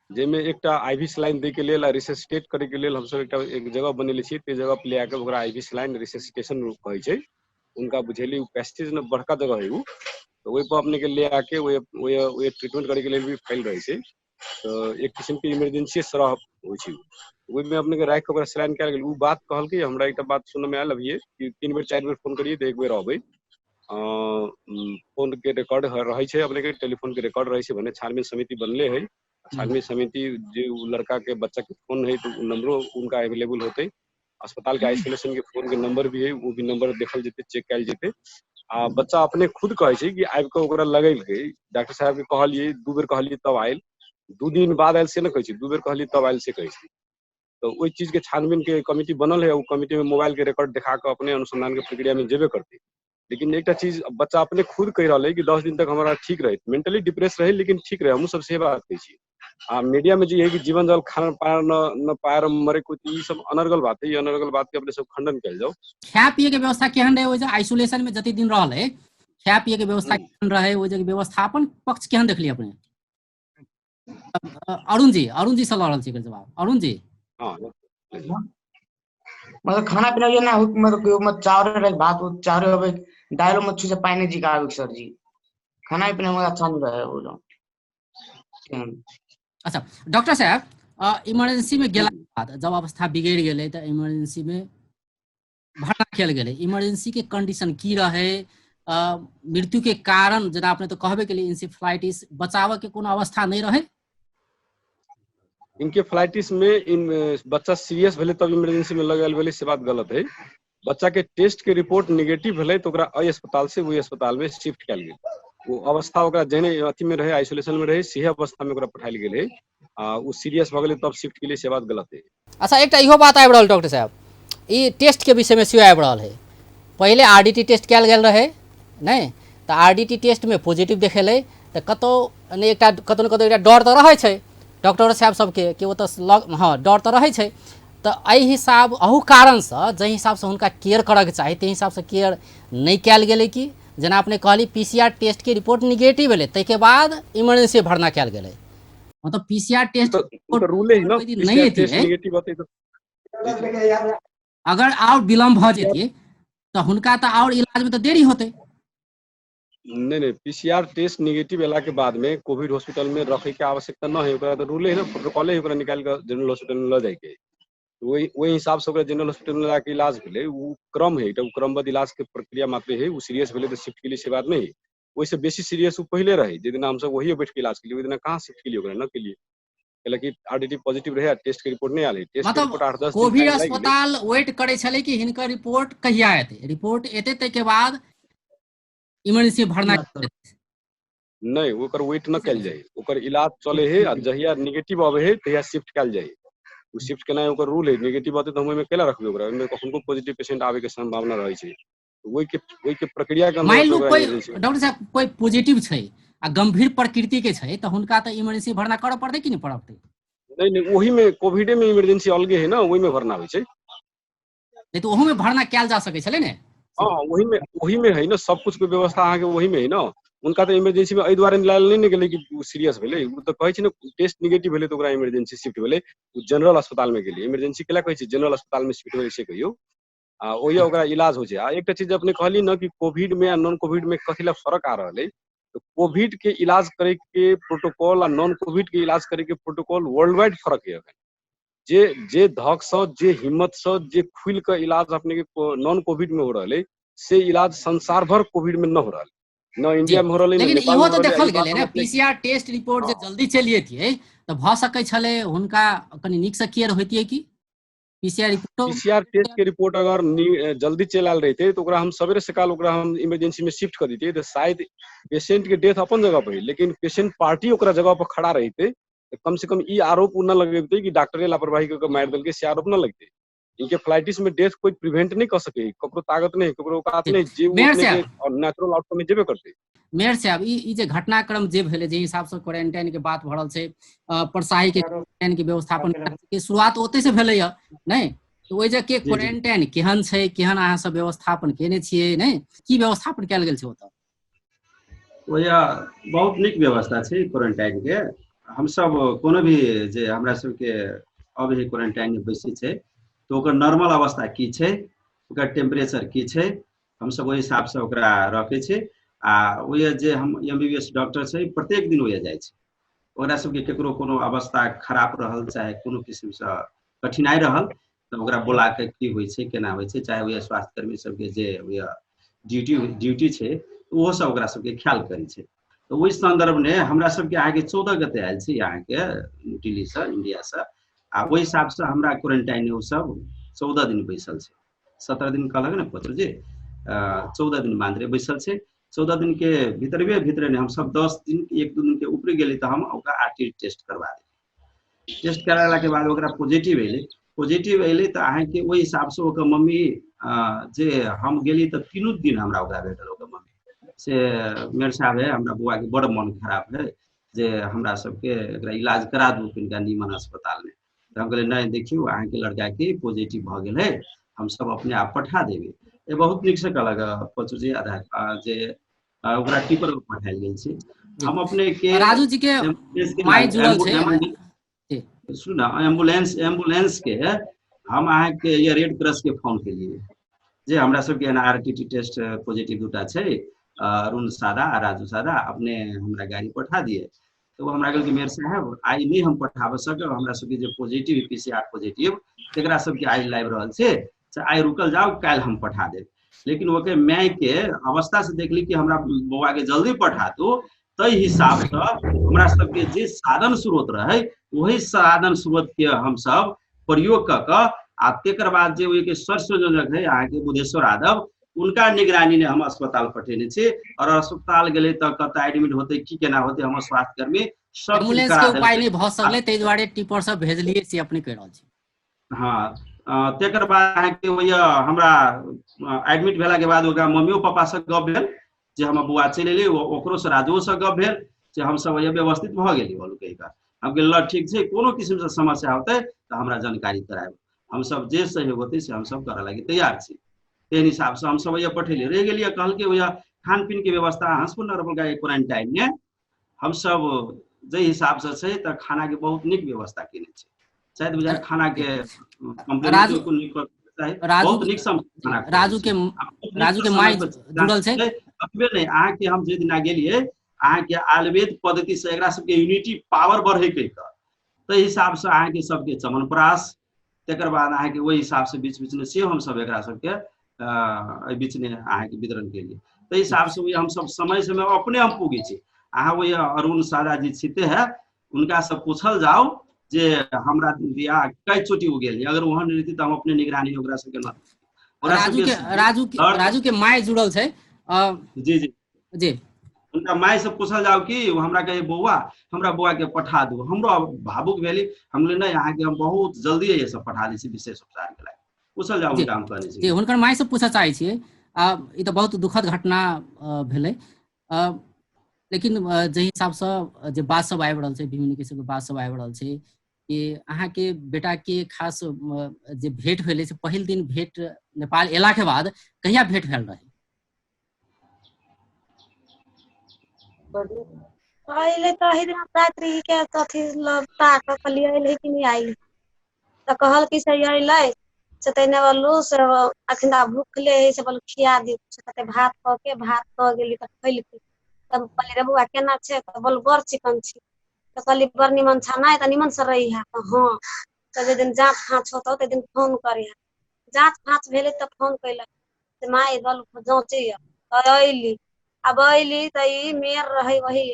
जाहिमे एकटा आईवी सलाइन दै के लेल आ रिसेसिटेट करे के लेल हमसब एकटा एक जगह बनेले छियै, ताहि जगह पर ले आके ओकरा आईवी सलाइन रिसेसिटेशन कहै छै। उनका बुझेली उ पैसेज न बड़का जगह है उ, तऽ ओहि पर अपने के ले आके ओहि ट्रीटमेंट करे के लेल भी फाइल रहै छै। तऽ एक किस्म के इमरजेंसी सरह होइ छै, ओहिमे अपने के राखि कऽ ओकरा सलाइन कयल गेल। उ बात कहलकै, हमरा एकटा बात सुनऽ मे आयल अभिये कि 3 बेर 4 बेर फोन करियै तऽ 1 बेर अबै। फोन के रिकॉर्ड रहै छै, अपने के टेलीफोन के रिकॉर्ड रहै छै, भने छानबीन समिति बनले है। छानबीन समिति जे उ लड़का के बच्चा के फोन है तो नंबरो उनका अवेलेबल होते, अस्पताल के आइसोलेशन के फोन के नंबर भी है, वो भी नंबर देखल जेतै, चेक कयल जेतै। आ बच्चा अपने खुद कहै छै कि आबि कऽ ओकरा लगेलकै, डॉक्टर साहब के कहलियै, 2 बेर कहलियै तब आयल, 2 दिन बाद आयल से नहि कहै छै, 2 बेर कहलियै तब आयल से कहै छै। तऽ ओहि चीज के छानबीन के कमिटी बनल है, ओ कमिटी में मोबाइल के रिकॉर्ड देखा कऽ अपने अनुसंधान के प्रक्रिया में जेबे करतै। लेकिन एकटा चीज बच्चा अपने खुद कहि रहल है कि 10 दिन तक हमारा ठीक रहे, मेंटली डिप्रेस रहे लेकिन ठीक रहे, हमहूँ सब से बात कहै छी। आ मीडिया में जे है कि जीवन जल खाना पार न पार मरे कुछ, ई सब अनर्गल बात है, ई अनर्गल बात के अपने सब खंडन कयल जाओ। खाय पिए के व्यवस्था केहन रहे ओहि जे आइसोलेशन में जते दिन रहल है, खाय पिए के व्यवस्था केहन रहे, ओहि जे व्यवस्थापन पक्ष केहन देखलियै अपने? अरुण जी, अरुण जी से लऽ रहल छी एकर जवाब। अरुण जी। हाँ मतलब खाना पीना ये ना हो, मतलब मत चावल रहे भात चावल होबे, दाल में छुछे पानी जी का सर जी, खाना पीना में अच्छा नहीं रहे वो लोग। अच्छा डॉक्टर साहब, इमरजेंसी में गेला के बाद जब अवस्था बिगड़ गेलै तऽ इमरजेंसी में भर्ना कयल गेलै, इमरजेंसी के कंडीशन की रहे, मृत्यु के कारण जेना अपने तो कहबे केलियै इंसेफ्लाइटिस, बचाव के कोनो अवस्था नहीं रहे? इंसेफ्लाइटिस में इन बच्चा सीरियस भेलै तब इमरजेंसी में लगायल भेलै से बात गलत है। बच्चा के टेस्ट के रिपोर्ट निगेटिव भेलै तो ओकरा एहि अस्पताल से ओहि अस्पताल में शिफ्ट कयल गेल। वो अवस्था ओकरा जेहने अथी में रहे, आइसोलेशन में रहे, सेहे अवस्था में ओकरा पठायल गेल है। आ ओ सीरियस भऽ गेलै तब शिफ्ट केलियै से बात गलत है। अच्छा एकटा इहो बात आबि रहल डॉक्टर साहब, ई टेस्ट के विषय में सेहो आबि रहल है। पहिले आरडीटी टेस्ट कयल गेल रहे नहि, तऽ आरडीटी टेस्ट में पॉजिटिव देखेलै तऽ कतौ नहि एकटा कतौ ने कतौ एकटा डर तऽ रहै छै डॉक्टर साहब सबके कि ओतऽ लग, हाँ डर तऽ रहै छै। तऽ एहि हिसाब अहू कारणसँ जाहि हिसाबसँ हुनका केयर करऽके चाही ताहि हिसाबसँ केयर नहि कयल गेलै कि जेना अपने कहली पीसीआर टेस्ट के रिपोर्ट निगेटिव एलै ताहिके बाद इमरजेंसी भर्ना कयल गेलै, मतलब पीसीआर टेस्ट तऽ रूले है ना, नहीं टेस्ट निगेटिव होतै तऽ अगर और विलम्ब भऽ जेतियै तऽ हुनका तऽ और इलाज में तऽ देरी होतै। नहीं नहीं, पीसीआर टेस्ट निगेटिव एला के बाद में कोविड हॉस्पिटल में रखे के आवश्यकता न है, ओकरा तऽ रूले है ना, प्रोटोकॉले है, ओकरा निकालि कऽ जनरल हॉस्पिटल में लऽ जाइके। वही वही हिसाब से ओकरा जनरल हॉस्पिटल में जाके इलाज भेलै, उ क्रम है, एकटा क्रमबद्ध इलाज के प्रक्रिया मात्र है। उ सीरियस भेलै तऽ शिफ्ट केलियै से बात नहीं है, ओहिसँ बेसी सीरियस उ पहिले रहे, जाहि दिना हमसब वही बैठ के इलाज केलियै ओहि दिना कहाँ शिफ्ट केलियै ओकरा, न केलियै, कैलाकि आरडीटी पॉजिटिव रहे आ टेस्ट के रिपोर्ट नहीं आयल, टेस्ट के मतलब रिपोर्ट 8-10 दिन कोविड टाइम लागि गेलै। अस्पताल वेट करै छलै कि हिनकर रिपोर्ट कहिया एतै, रिपोर्ट एतै ताहिके बाद इमरजेंसी भर्ना नहीं, ओकर वेट न कयल जाय, ओकर इलाज चले है आ जहिया निगेटिव आबै है तहिया शिफ्ट कयल जाय। ओ शिफ्ट केनाइ ओकर रूल है, निगेटिव आते तऽ हम ओहिमे केला रखबै ओकरा, ओहिमे कखनो पॉजिटिव पेशेंट आबै के संभावना रहै छै। ओहिके ओहिके प्रक्रिया के मानि अन्तर्गत लू ओकरा कोइ इमरजेंसी। डॉक्टर साहब, कोइ पॉजिटिव छै आ गंभीर प्रकृति के छै तऽ हुनका तऽ इमरजेंसी भरना करऽ पड़तै कि नहि पड़तै? नहि नहि, ओहिमे कोविडे में इमरजेंसी अलगे है ना, ओहिमे भरना होइ छै। नहि तऽ ओहू में भरना कयल जा सकै छलै ने? हँ, ओहिमे ओहिमे है ना, सब कुछ के व्यवस्था अहाँके ओहिमे है ना। हुनका तऽ इमरजेंसी में एहि दुआरे लायल नहि ने गेलै कि ओ सीरियस भेलै, ओ तऽ कहै छै ने टेस्ट निगेटिव भेलै तऽ ओकरा इमरजेंसी शिफ्ट भेलै, ओ जनरल अस्पताल में गेलै। इमरजेंसी केला कहै छै जनरल अस्पताल में शिफ्ट भेलै से कहियौ, आ ओहि ओकरा इलाज होइ छै। आ एकटा चीज अपने कहली ने कि कोविड में आ नॉन कोविड में कथी ला फर्क आ रहल है, तऽ कोविड के इलाज करे के प्रोटोकॉल आ नॉन कोविड के इलाज करे के प्रोटोकॉल वर्ल्ड वाइड फर्क है। अखन जे जे धक से, जे हिम्मत से, जे खुल के इलाज अपने के नॉन कोविड में हो रहल है, से इलाज संसार भर कोविड में न हो रहल, न इंडिया में हो रहल है, न लेकिन नेपाल इहो में तऽ हो रहल है। देखल ई बात गेलै हम ने, अपने पीसीआर टेस्ट रिपोर्ट जे जल्दी चलि जैतियै तऽ भऽ सकै छलै हुनका कनि नीकसँ केयर होइतियै कि पीसीआर रिपोर्टो। पीसीआर टेस्ट के रिपोर्ट अगर जल्दी चलि आयल रहितै तऽ ओकरा हम सवेरे सकाल ओकरा हम इमरजेंसी में शिफ्ट कऽ दितियै, तऽ शायद पेशेंट के डेथ अपन जगह पर है, लेकिन पेशेंट पार्टी ओकरा जगह पर खड़ा रहितै तऽ कम से कम ई आरोप ओ न लगेतै कि डॉक्टरे लापरवाही कऽ के मारि देलकै, से आरोप न लगतै। इनकेफ्लाइटिस में डेथ कोई प्रिवेंट नहीं कर सके, ककरो ताकत नहीं, ककरो औकात नहीं, जे ओ मेयर अपने साहब। के नेचुरल आउटकम में जेबे करतै। मेयर साहब, ई जे घटनाक्रम जे भेलै, जे हिसाबसँ क्वारेंटाइन के बात भऽ रहल छै, परसाही के क्वारेंटाइन के व्यवस्थापन के शुरुआत ओतै से भेलैया नहि? तऽ ओहि जे के जी। क्वारेंटाइन केहन छै, केहन अहाँ सब व्यवस्थापन केने छियै, नहि की व्यवस्थापन कयल गेल छै ओतऽ? ओहि बहुत नीक व्यवस्था छै क्वारेंटाइन के। हमसब कोनो भी जे हमरा सबके अभी क्वारेंटाइन में बैसै छै तऽ ओकर नॉर्मल अवस्था की छै, ओकर टेम्परेचर की छै, हमसब ओहि हिसाबसँ ओकरा रखै छै। आ ओहि जे हम एमबीबीएस डॉक्टर छै, प्रत्येक दिन ओहि जाइ छै, ओकरा सबके केकरो कोनो अवस्था खराब रहल चाहे कोनो किसिमसँ कठिनाइ रहल तऽ ओकरा बोला के की होइ छै, केना होइ छै, चाहे ओहि स्वास्थ्यकर्मी सबके जे ओहि ड्यूटी ड्यूटी छै ओहो सब ओकरा सबके ख्याल करै छै। तऽ ओहि सन्दर्भमे हमरा सबके अहाँके 14 गते आयल छी अहाँके दिल्लीसँ, इंडियासँ, आ ओहि हिसाबसँ हमरा क्वारेंटाइन ओ सब 14 दिन बैसल छै। 17 दिन कहलक ने पत्र जी, 14 दिन मात्रे बैसल छै। 14 दिन के भीतरवे भीतरे ने हमसब 10 दिन 1-2 दिन के ऊपरे गेली तऽ हम ओकरा आरटी टेस्ट करवा देली। टेस्ट कराला के बाद ओकरा पॉजिटिव एलै। पॉजिटिव एलै तऽ अहाँके ओहि हिसाबसँ ओकर मम्मी जे हम गेली तऽ 3 दिन हमरा ओकरा भेटल। ओकर मम्मी से मेयर साहब है, हमरा बौआ के बड़ मन खराब है, जे हमरा सबके एकरा इलाज करा दू कनिका नीमन अस्पताल में। तऽ हम कहलियै नहि देखियौ अहाँके लड़का के पॉजिटिव भऽ गेल है, हमसब अपने आप पठा देबै। ए बहुत नीकसँ कहलक पचू जी आधा जे ओकरा टिपर पर पठायल गेल छै। हम अपने के राजू जी के एम्बुलेंस के माय जुड़ल छै। सुन ना, एम्बुलेंस एम्बुलेंस के हम अहाँके ये रेड क्रॉस के फोन केलियै जे हमरा सबके एना R T T test positive दूटा छै, अरुण सादा आ राजू सादा, अपने हमरा गाड़ी पठा दिए। तऽ ओ हमरा कहलकै मेयर साहेब आइ नहि हम पठाबऽ सकब, हमरा सबके जे पॉजिटिव पीसीआर पॉजिटिव तकरा सबके आइ लाबि रहल छै, से आइ रुकल जाउ, काल्हि हम पठा देब। लेकिन ओके my के अवस्था से देखली कि हमरा बौआ के जल्दी पठा दू, ताहि हिसाबसँ हमरा सबके जे साधन स्रोत रहै वही साधन स्रोत के हमसब प्रयोग कऽ कऽ आ तकर बाद जे ओहिके सर संयोजक है अहाँके बुधेश्वर यादव, उनका निगरानी ने हम अस्पताल पठेने छी। और अस्पताल गेलै तऽ कतऽ एडमिट होतै, की केना होतै, हमर स्वास्थ्यकर्मी सब चीज एम्बुलेंस करा के उपाय देलकै। नहि भऽ सकलै, ताहि दुआरे टिपर सब भेजलियै से अपने कहि रहल छी। हँ, तकर बाद अहाँके ओहि हमरा एडमिट भेलाके बाद ओकरा मम्मियो पापासँ गप भेल जे हमर बौआ चलि एलै। ओकरोसँ राजुओसँ गप भेल जे हमसब ओहि व्यवस्थित भऽ गेली। बोलू कहि कऽ हम कहलियै ल ठीक छै, कोनो किसिमसँ समस्या होतै तऽ हमरा जानकारी करायब, हमसब जे सहयोग होतै से हमसब करऽ लागी तैयार छी। तेहन हिसाबसँ हमसब ओहि पठेलियै। रहि गेलियै कहलकै ओहि खान पीन के व्यवस्था हंसपुर नगरपालिका के क्वारेंटाइन में हमसब जाहि हिसाबसँ छै तऽ खाना के बहुत नीक व्यवस्था केने छै। शायद बुझाय खाना के कम्प्लेन राजू बहुत नीक से खाना राजू के राजू के माय जुड़ल छै। अतबे नहि अहाँके हम जे दिना गेलियै अहाँके आयुर्वेद पद्धति से एकरा सबके यूनिटी पावर बढ़े के ताहि हिसाबसँ अहाँके सबके चमनप्राश, तकर बाद अहाँके ओहि हिसाबसँ बीच बीचमे सेहो हमसब एकरा सबके एहि बीचमे अहाँके वितरण केलियै। ताहि हिसाबसँ ओहि हमसब समय समय अपने हम पुगै छी। अहाँ ओहि अरुण सादा जी छिते है, उनका से पूछल जाओ जे हमरा बियाह कै चोटी हो गेल, अगर ओहन रहितै तऽ हम अपने निगरानी ओकरा सबके न ओकरा राजू के सबके राजू के राजू के माय जुड़ल छै। जी जी जी उनका माय से पूछल जाओ कि ओ हमरा कहे बौआ हमरा बौआ के पठा दू, हमरो भावुक भेली, हम बोले नहीं अहाँके हम बहुत जल्दी ये सब पठा दै छी विशेष उपचार के लागि। पूछल जाओ जी। उनका हम कहने छी। जी, हुनकर माय से पूछऽ चाहै छियै। आ ई तऽ बहुत दुखद घटना भेलै। लेकिन जाहि हिसाबसँ जे बात सब आबि रहल छै, विभिन्न किसिमके बात सब आबि रहल छै कि अहाँके बेटाके खास जे भेंट भेलै से पहिल दिन भेंट नेपाल एलाके बाद कहिया भेंट भेल रहै? पहिले तऽ दिन रात्रि के अथी ताक कहलियै अयलै कि नहि आयल, तऽ कहल कि से अयलै से तैने बोलू से अखन भूखले है से बोलू खिया दियौ, से कहते भात कऽ के भात दऽ गेली तऽ खैलकै। तब कहलियै रे बौआ केना छै, तऽ बोल बड़ चिकन छै। तऽ कहली बड़ निमन छा नहि तऽ निमन से रहिहे, तऽ हँ। तऽ जाहि दिन जाँच फाँच होतौ ताहि दिन फोन करिहे। जाँच फाँच भेलै तऽ फोन कयलक से माय बोल जाँचैया। तऽ अयली, आब अयली तऽ ई मेयर रहै वही,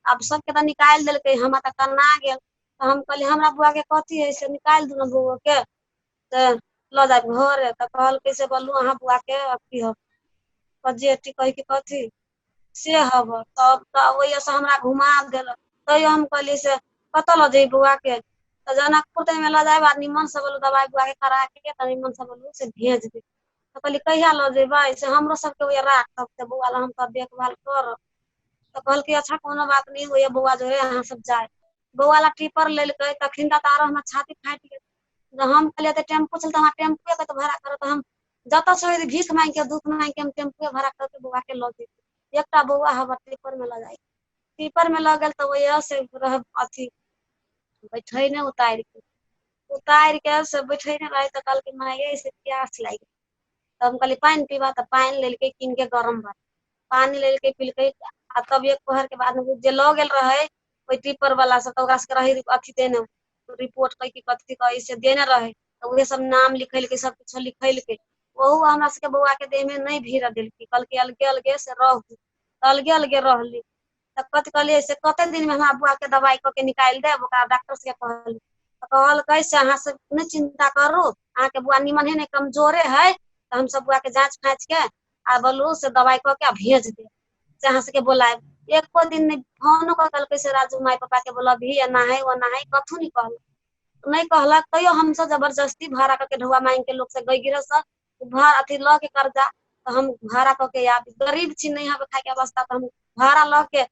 आब सबके तऽ निकालि देलकै, हमरा तऽ कन्ना गेल। तऽ हम कहलियै हमरा बौआके कथी है से निकालि दू ने बौआके, तऽ लऽ जायब घरे। तऽ कहलकै से बोलू अहाँ बौआके अथी हब पजेटी कहै कि कथी से हब। तब तऽ ओहिसँ हमरा घुमा देलक। तैयो हम कहलियै से कतऽ लऽ जइयै बौआके, तऽ जनकपुर ताहिमे लऽ जायब आ निमन से बोलू दबाइ बौआके करा के तऽ निमन से बोलू से भेज देब। तऽ कहलियै कहिया लऽ जेबै से हमरो सबके ओहिया राखब तऽ बौआ लए हम तऽ देखभाल करब। तऽ कहलकै अच्छा कोनो बात नहि होइया बौआ जो है अहाँ सब जाय। बौआ ला टीपर लेलकै तखन तऽ आरो हमर छाती फाटि गेल। हम कहलियै तऽ टेम्पू छल तऽ हमरा टेम्पुए के तऽ भाड़ा करत, तऽ हम जतऽ से होय भीख मांगि के दुःख मांगि के हम टेम्पुए भाड़ा करके बौआ के लऽ जैतियै। एकटा बौआ हमर टीपर में लऽ जाइ, टीपर में लऽ गेल तऽ ओहि से रह अथी बैठे ने उतारि के, उतारि के से बैठे ने रहै। तऽ कहलकै माय से प्यास लागि गेल। तऽ हम कहलियै पानि पीबा, तऽ पानि लेलकै कीन के गरम वाला पानि लेलकै पिलकै। आ तब एक पहर के बाद जे लऽ गेल रहै ओहि टीपर वाला सब, तऽ ओकरा सबके रहै अथी देने रिपोर्ट कहै कि कथी कहै से देने रहै, तऽ उहे सब नाम लिखेलकै सब कुछो लिखेलकै। ओहू हमरा सबके बौआ के देह में नहि भीड़ देलकै, कहलकै अलगे अलगे से रहू, तऽ अलगे अलगे रहली। तऽ कथी कहलियै से कते दिन में हमरा बौआ के दबाइ कऽ के निकालि देब, ओकरा डॉक्टर सबके कहलियै। तऽ कहलकै से अहाँ सब नहि चिन्ता करू, अहाँके बौआ निमन है नहि कमजोरे है, तऽ हमसब बौआ के जाँच फाँच के आ बोलू से दबाइ कऽ के आ भेज देब, से अहाँ सबके बोलायब। एको दिन नहि फोनो कऽ कहलकै से राजू माय पापा के बोलबही एना है ओना है, कथू नहि कहलक, नहि कहलक। तैयो हमसब जबरदस्ती भाड़ा कऽ के ढौआ मांगि के लोक से गई गिरह से भाड़ा अथी लऽ के कर्जा, तऽ हम भाड़ा कऽ के आबी। गरीब छी नहि हबे खाय के अवस्था, तऽ हम भाड़ा लऽ के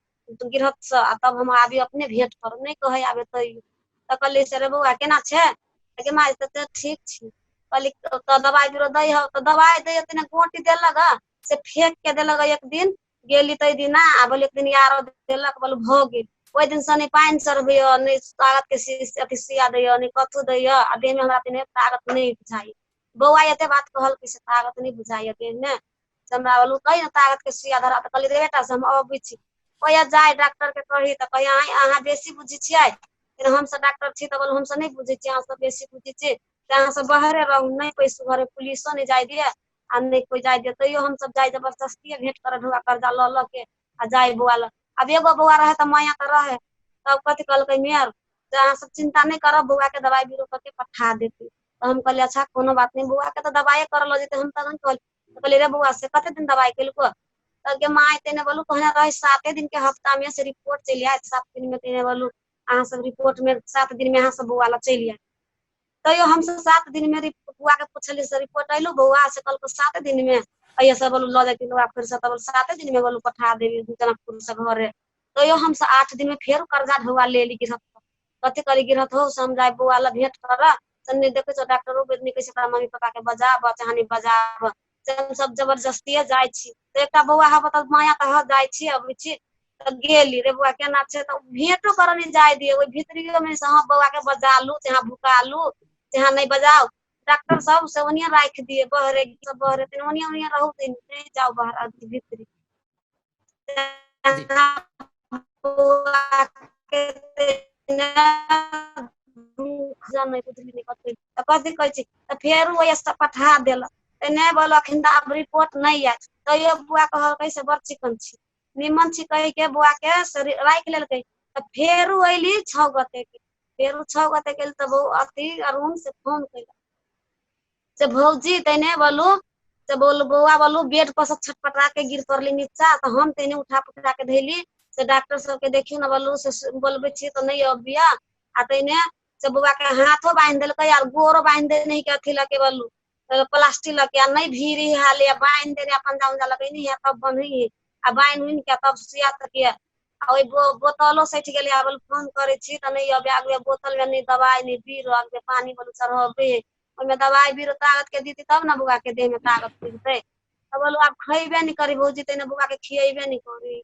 गिरहत से आ तब हम आबी अपने भेंट करब, नहि कहै आबे तैयो। तऽ कहलियै से रे बौआ केना छै, गे माय तऽ ठीक छी। कहली तऽ दबाइ बीरो दै हौ, तऽ दबाइ दै हौ गोटी देलक से फेंक के देलक। एक दिन गेली तै दिना आ बोल एक दिन आरो देलक, बोल भऽ गेल। ओहि दिन से नहि पानि चढ़बैया, नहि तागत के अथी सुइया दैया, नहि कथू दैया, आ देह में हमरा तने तागत नहि बुझाइया। बौआ एते बात कहलकै से तागत नहि बुझाइया देह में, से हमरा बोलू कही ने तागत के सुइया धरा। तऽ कहली रे बेटा से हम अबै छी। ओया जाय डॉक्टर के कही तऽ कही अहाँ बेसी बुझै छियै, हमसब डॉक्टर छी तऽ बोलू हमसब नहि बुझै छियै, अहाँ सब बेसी बुझै छियै, तऽ अहाँ सब बाहरे रहू, नहि पैसू घरे, पुलिसो नहि जाय दिए आ नहि कोइ जाय दिए। तैयो हमसब जाय जबरदस्ती भेंट करऽ ढौआ कर्जा लऽ लऽ के आ जाय बौआ लग। आब एगो बौआ रहै तऽ माया तऽ रहै। तब कथी कहलकै मेयर से अहाँ सब चिन्ता नहि करब, बौआ के दबाइ बीरो कऽ के पठा देतै। तऽ हम कहलियै अच्छा कोनो बात नहि, बौआ के तऽ दबाइए करऽ लऽ जेतै। हम तऽ कहलियै, कहलियै रे बौआ से कते दिन दबाइ केलको, तऽ गे माय तेने बोलू कहने रहै 7 दिन के हफ्ता में से रिपोर्ट चलि आयत, 7 दिन में तेने बोलू अहाँ सब रिपोर्ट में 7 दिन में अहाँ सब बौआ लग चलि आयत। तैयो हमसब 7 दिन में बौआ के पुछलियै से रिपोर्ट अयलू बौआ, से कहलको 7 दिन में अइया सब बोलू लऽ जाय बौआ फेर से, तब 7 दिन में बोलू पठा देबी जनकपुर से घरे। तैयो हमसब 8 दिन में फेर कर्जा ढौआ लेली गिरहत। कथी कहली गिरहत हो से हम जाय बौआ लग भेंट करऽ, से नहि देखै छौ डॉक्टरो वैद्य कहै छै ओकरा मम्मी पापा के बजाबऽ चाहे नहि बजाबऽ, से हमसब जबरदस्तिये जाइ छी। तऽ एकटा बौआ हब तऽ माया तऽ ह जाइ छी अबै छी। तऽ गेली रे बौआ केना छै, तऽ भेंटो करऽ नहि जाय दियै, ओहि भीतरियो में से हँ बौआ के बजालू चाहे भुकालू चाहे नहि बजाउ, डॉक्टर सब से ओनिये राखि दियै, बहरे सब बहरे ओनिये ओनिये रहू, नहि जाउ बाहर भीतरी। तऽ कथी कहै छी, तऽ फेर ओहि से पठा देलक। तऽ नहि बोल अखन आब रिपोर्ट नहि आयल, तैयो बौआ कहलकै से बड़ चिकन छी निमन छी कहि के बौआ के से राखि लेलकै। तऽ फेरो अयली 6 गोटे के, फेरो 6 गोटे के तऽ अथी अरुण से फोन केलक से भौजी तैने बोलू से बोल बौआ बोलू बेड पर से छटपटा के गिर पड़ली नीचा। तऽ हम तैने उठा पुठा के धैली से डॉक्टर सबके देखियौ ने बोलू से बोलबै छी तऽ नहि अबिया। आ तैने से बौआ के हाथो बान्हि देलकै आर गोरो बान्हि देने के अथी लके बोलू प्लास्टिक लऽ के आ नहि भीड़ हाले आ बान्हि देने अपन जा लगेने है तब बन्है है आ बान्हि उन्हि के तब सुइया तकिया आ ओहि बोतलो सठि गेलै। आब फोन करै छी तऽ नहि अबै आगू बोतल मे नहि दवाइ नहि बीरो आगू पानी बोलू चढ़बै, ओहिमे दवाइ बीरो ताकत के दीती तब ने बौआ के देह मे ताकत पुजतै। तब बोलू आब खैबे नहि करी भौजी, तैने बौआ के खियेबे नहि करी,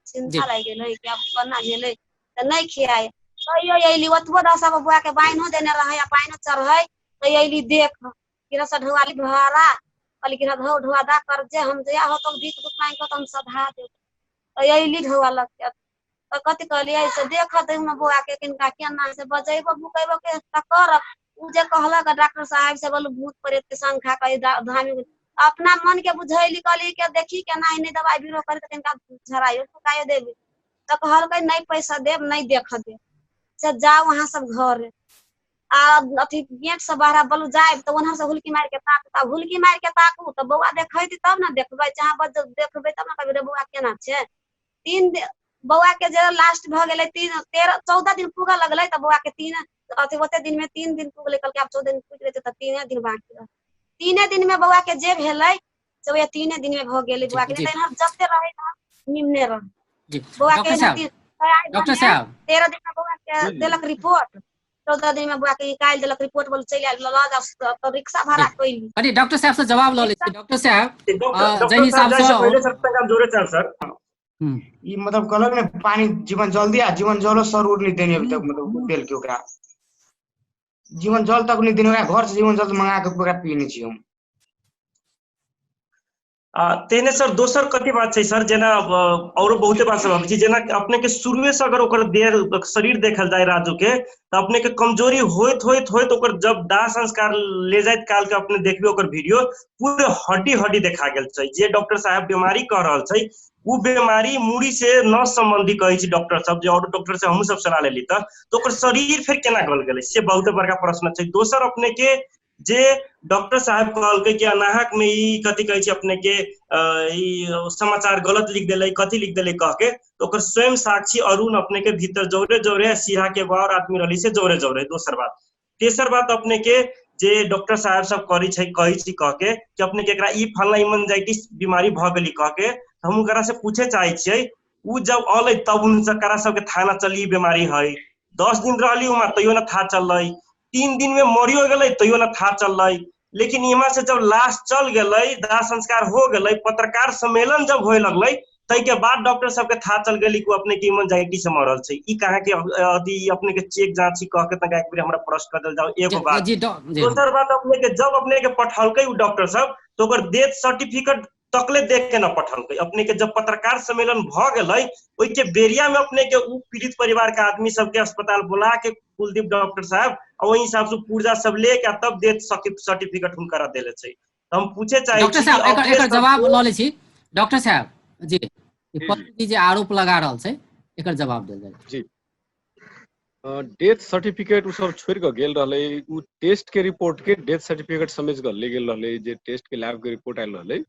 चिंता लागि गेलै कि आब केना भेलै तऽ नहि खियाए। तैयो अयली ओतबो दशा मे बौआ के बान्हिओ देने रहै आ पानिओ चढ़ै, तऽ अयली देख किरसँ ढुआली भाड़ा कहली कि धौ ढुआ दा कर जे हम जया होतो भीख दुख मांगि कऽ तऽ हम सधा देब। तऽ अयली ढुआ लग के तऽ कथी कहलियै से देख ने बौआ के किनका केना से बजेबो भुकेबो के तऽ करब। उ जे कहलक डॉक्टर साहब से बोलू भूत प्रेत के संग खा के धामी अपना मन के बुझैली, कहली के देखी केना नहि दवाइ बीरो करी तऽ किनका झराइयो फुकाइयो देबी। तऽ कहलकै नहि पैसा देब नहि देख देब, से जाउ अहाँ सब घर आ अथी गेट से बाहर बोलू जायब तऽ ओन्हर से हुलकी मारि के ताकू, तऽ हुलकी मारि के ताकू तऽ बौआ देखैती तब ने देखबै, जहाँ बज देखबै तब ने कहबै रे बौआ केना छै। 3 दिन बौआ के जे लास्ट भऽ गेलै 3 13 14 दिन पुगऽ लगलै तऽ बौआ के 3 अथी ओते दिन में 3 दिन पुगलै, कहलकै आब 14 दिन पुगि जेतै तऽ 3 दिन बाकी रहै। 3 दिन में बौआ के जे भेलै से वएह 3 दिन में भऽ गेलै बौआ के, नहि तऽ जते रहै निम्ने रहै बौआ के। डॉक्टर साहब 13 दिन में बौआ के देलक रिपोर्ट, 14 दिन में बौआ के निकालि देलक रिपोर्ट, बोल चलि आयल लऽ जाउ तऽ रिक्शा भाड़ा कैली। अरे डॉक्टर साहब से जवाब लऽ लै छी। डॉक्टर साहब जाहि हिसाब से पहिले सर तक हम जोड़े चाहब सर, ई मतलब कहलक ने पानी जीवन जल दिया, जीवन जलो सर उड़ नहीं देने अभी तक, मतलब देल के ओकरा जीवन जल तक नहीं देने, ओकरा घर से जीवन जल मंगा के ओकरा पीने छी हम। तेहने सर दोसर कथी बात छै सर, जेना औरो बहुते बात सब आबै छै, जेना अपने के शुरुए से अगर ओकर देह शरीर देखल जाय राजू के तऽ अपने के कमजोरी होइत होइत होइत ओकर जब दाह संस्कार ले जाइत काल के अपने देखबे ओकर वीडियो पूरे हड्डी हड्डी देखा गेल छै। जे डॉक्टर साहब बीमारी कह रहल छै उ बीमारी मूड़ी से न संबंधी कहै छै डॉक्टर सब, जे और डॉक्टर से हमहूँ सब सलाह लेली तऽ ओकर शरीर फेर केना गल गेलै से बहुत बड़का प्रश्न छै। दोसर अपने के जे डॉक्टर साहब कहलकै कि अनाहक में ई कथी कहै छै अपने के ई समाचार गलत लिख देलै कथी लिख देलै कह के, तो ओकर स्वयं साक्षी अरुण अपने के भीतर जोरे जोरे सिरा के और आदमी रहली से जोरे जोरे। दोसर बात, तेसर बात अपने के जे डॉक्टर साहब सब करै छै कहै छी कह के कि अपने के एकरा ई फलना इमोनजाइटिस बीमारी भऽ गेली कह के, हम ओकरा से पूछे चाहै छियै उ जब अलै तब उनकरा सबके थाना चली बीमारी है, 10 दिन रहली वहाँ तैयो न था चललै, 3 दिन में मरियो गेलै तैयो न था चललै, लेकिन इहाँ से जब लाश चल गेलै दाह संस्कार हो गेलै पत्रकार सम्मेलन जब होए लगलै तै के बाद डॉक्टर सबके था चल गेली कि अपने के इमोनजाइटिस से मरल छै। ई कहाँ के अथी अपने के चेक जांच कह के तनका एक बेर हमरा प्रश्न कर देल जाओ एगो बात। दोसर बात अपने के जब अपने के पठौलकै उ डॉक्टर सब तो ओकर डेथ सर्टिफिकेट तकले देख के न पठौलकै। अपने के जब पत्रकार सम्मेलन भ गेलै ओहि के बेरिया में अपने के उ पीड़ित परिवार के आदमी सबके अस्पताल बुला के कुलदीप डॉक्टर साहब वही हिसाब से पुर्जा सब ले के तब डेथ सर्टिफिकेट हुनकरा देले छै। हम पूछे चाहे डॉक्टर साहब एकर जवाब ल लै छी। डॉक्टर साहब जी, पति जे आरोप लगा रहल छै एकर जवाब देल जाय। जी, डेथ सर्टिफिकेट उ सब छोड़ के गेल रहलै, उ टेस्ट के रिपोर्ट के डेथ सर्टिफिकेट समझ के ले गेल रहलै, जे टेस्ट के लैब के रिपोर्ट आयल रहलै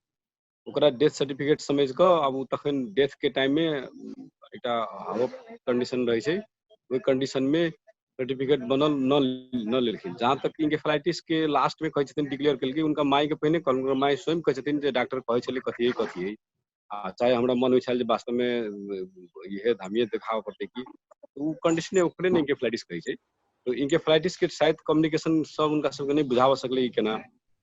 ओकरा डेथ सर्टिफिकेट समझ के आब उ तखन डेथ के टाइम में एकटा हवा कंडीशन रहै छै ओहि कंडीशन में सर्टिफिकेट बनल न लेलखिन। जहाँ तक इंकेफ्लाइटिस के लास्ट में कहै छथिन डिक्लेयर केलकै, उनका माय के पहिने कहल, उनका माय स्वयं कहै छथिन जे डॉक्टर कहै छलै कथी है कथी है, आ चाहे हमरा मन होइ छल जे वास्तव में इहे धामिये देखाबऽ पड़तै कि उ कंडीशने ओकरे ने इंकेफ्लाइटिस कहै छै। तो इंकेफ्लाइटिस के शायद कम्युनिकेशन सब उनका सबके नहि बुझाबऽ सकलै ई केना,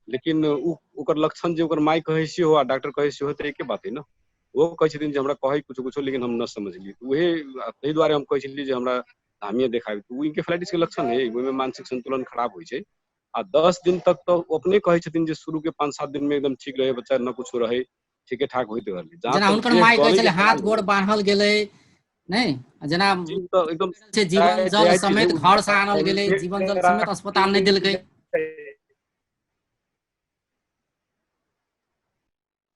लेकिन उ ओकर लक्षण जे ओकर माय कहै से हो आ डॉक्टर कहै से हो तऽ एके बात है ने। ओ कहै छथिन जे हमरा कहै कुछो कुछो लेकिन हम न समझली, उहे ताहि दुआरे हम कहै छलियै जे हमरा धामिये देखाबी। ओ इंकेफ्लाइटिस के लक्षण है, ओहिमे मानसिक संतुलन खराब होइ छै। आ 10 दिन तक तऽ अपने कहै छथिन जे शुरू के 5-7 दिन में एकदम ठीक रहे बच्चा, न कुछो रहे, ठीके ठाक होइत रहलै। जेना हुनकर माय कहै छलै हाथ गोड़ बान्हल गेलै नहि, जेना एकदम जीवन जल समेत घर से आनल गेलै, जीवन जल समेत अस्पताल नहि देलकै।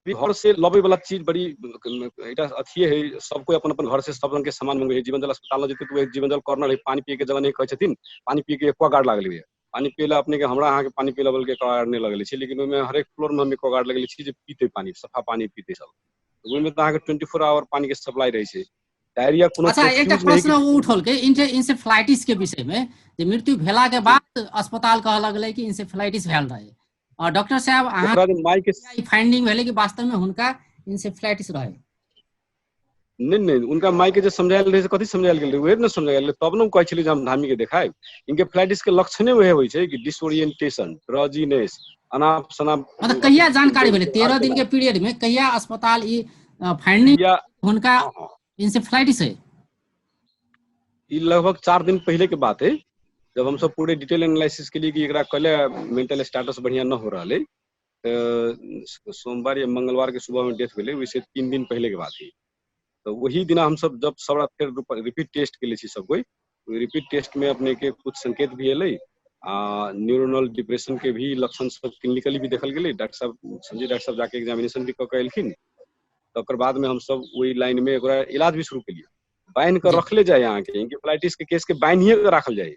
घर से लबै वाला चीज बड़ी एकटा अथिये है, सब कोई अपन अपन घर से सब रंग के सामान मंगबै है। जीवन जल अस्पताल जेतै तऽ जीवन जल कॉर्नर है, पानी पिए के जगह नहीं कहै छथिन, पानी पिए के एक्वागार्ड लागल है। पानी पिए ला अपने के हमरा अहाँ के पानी पिए ला बोल के एक्वागार्ड नहीं लगल छै, लेकिन ओहिमे हरेक फ्लोर में हम एक्वागार्ड लगेले छी जे पीते पानी, सफा पानी पीते सब। ओहिमे तऽ अहाँके 24 आवर पानी के सप्लाई रहै छै। डायरिया कोनो अच्छा एकटा प्रश्न उठल के इंसेफ्लाइटिस के विषय में जे मृत्यु भेला के बाद अस्पताल कहऽ लगलै कि इंसेफ्लाइटिस भेल रहे, डॉक्टर साहब, अहाँ ओकरा जे माई के ई फाइंडिंग भेलै कि वास्तव में हुनका इंसेफ्लाइटिस रहे? नहीं नहीं, उनका माई के जे समझायल रहे से कथी समझायल गेल रहे, उहे ने समझायल गेल, तब ने ओ कहै छलै जे हम धामी के देखायब। इनकेफ्लाइटिस के लक्षणे उहे होइ छै कि डिसओरिएंटेशन, ड्रजीनेस, अनाप शनाप। मतलब कहिया जानकारी भेलै? 13 दिन के पीरियड में कहिया अस्पताल ई फाइंडिंग या हुनका हाँ, इंसेफ्लाइटिस है? ई लगभग 4 दिन पहले के बात है, जब हम सब पूरे डिटेल एनालिसिस के लिए कि एकरा कले मेंटल स्टेटस बढ़िया न हो रहा है, तो सोमवार या मंगलवार के सुबह में डेथ भेलै, वैसे 3 दिन पहले के बात है। तो वही दिना हम सब जब सब फिर रिपीट टेस्ट के लिए सब कोई, रिपीट टेस्ट में अपने के कुछ संकेत भी एलै, आ न्यूरोनल डिप्रेशन के भी लक्षण सब क्लिनिकली भी देखल गेलै। डॉक्टर साहब, संजय डॉक्टर साहब जाके एग्जामिनेशन भी कऽ के एलखिन। तकर बाद में हम सब ओहि लाइन में ओकरा इलाज भी शुरू केलियै। बान्हि कऽ रखले जाय अहाँके इनकेफ्लाइटिस के केस के बान्हिए कऽ राखल जाय,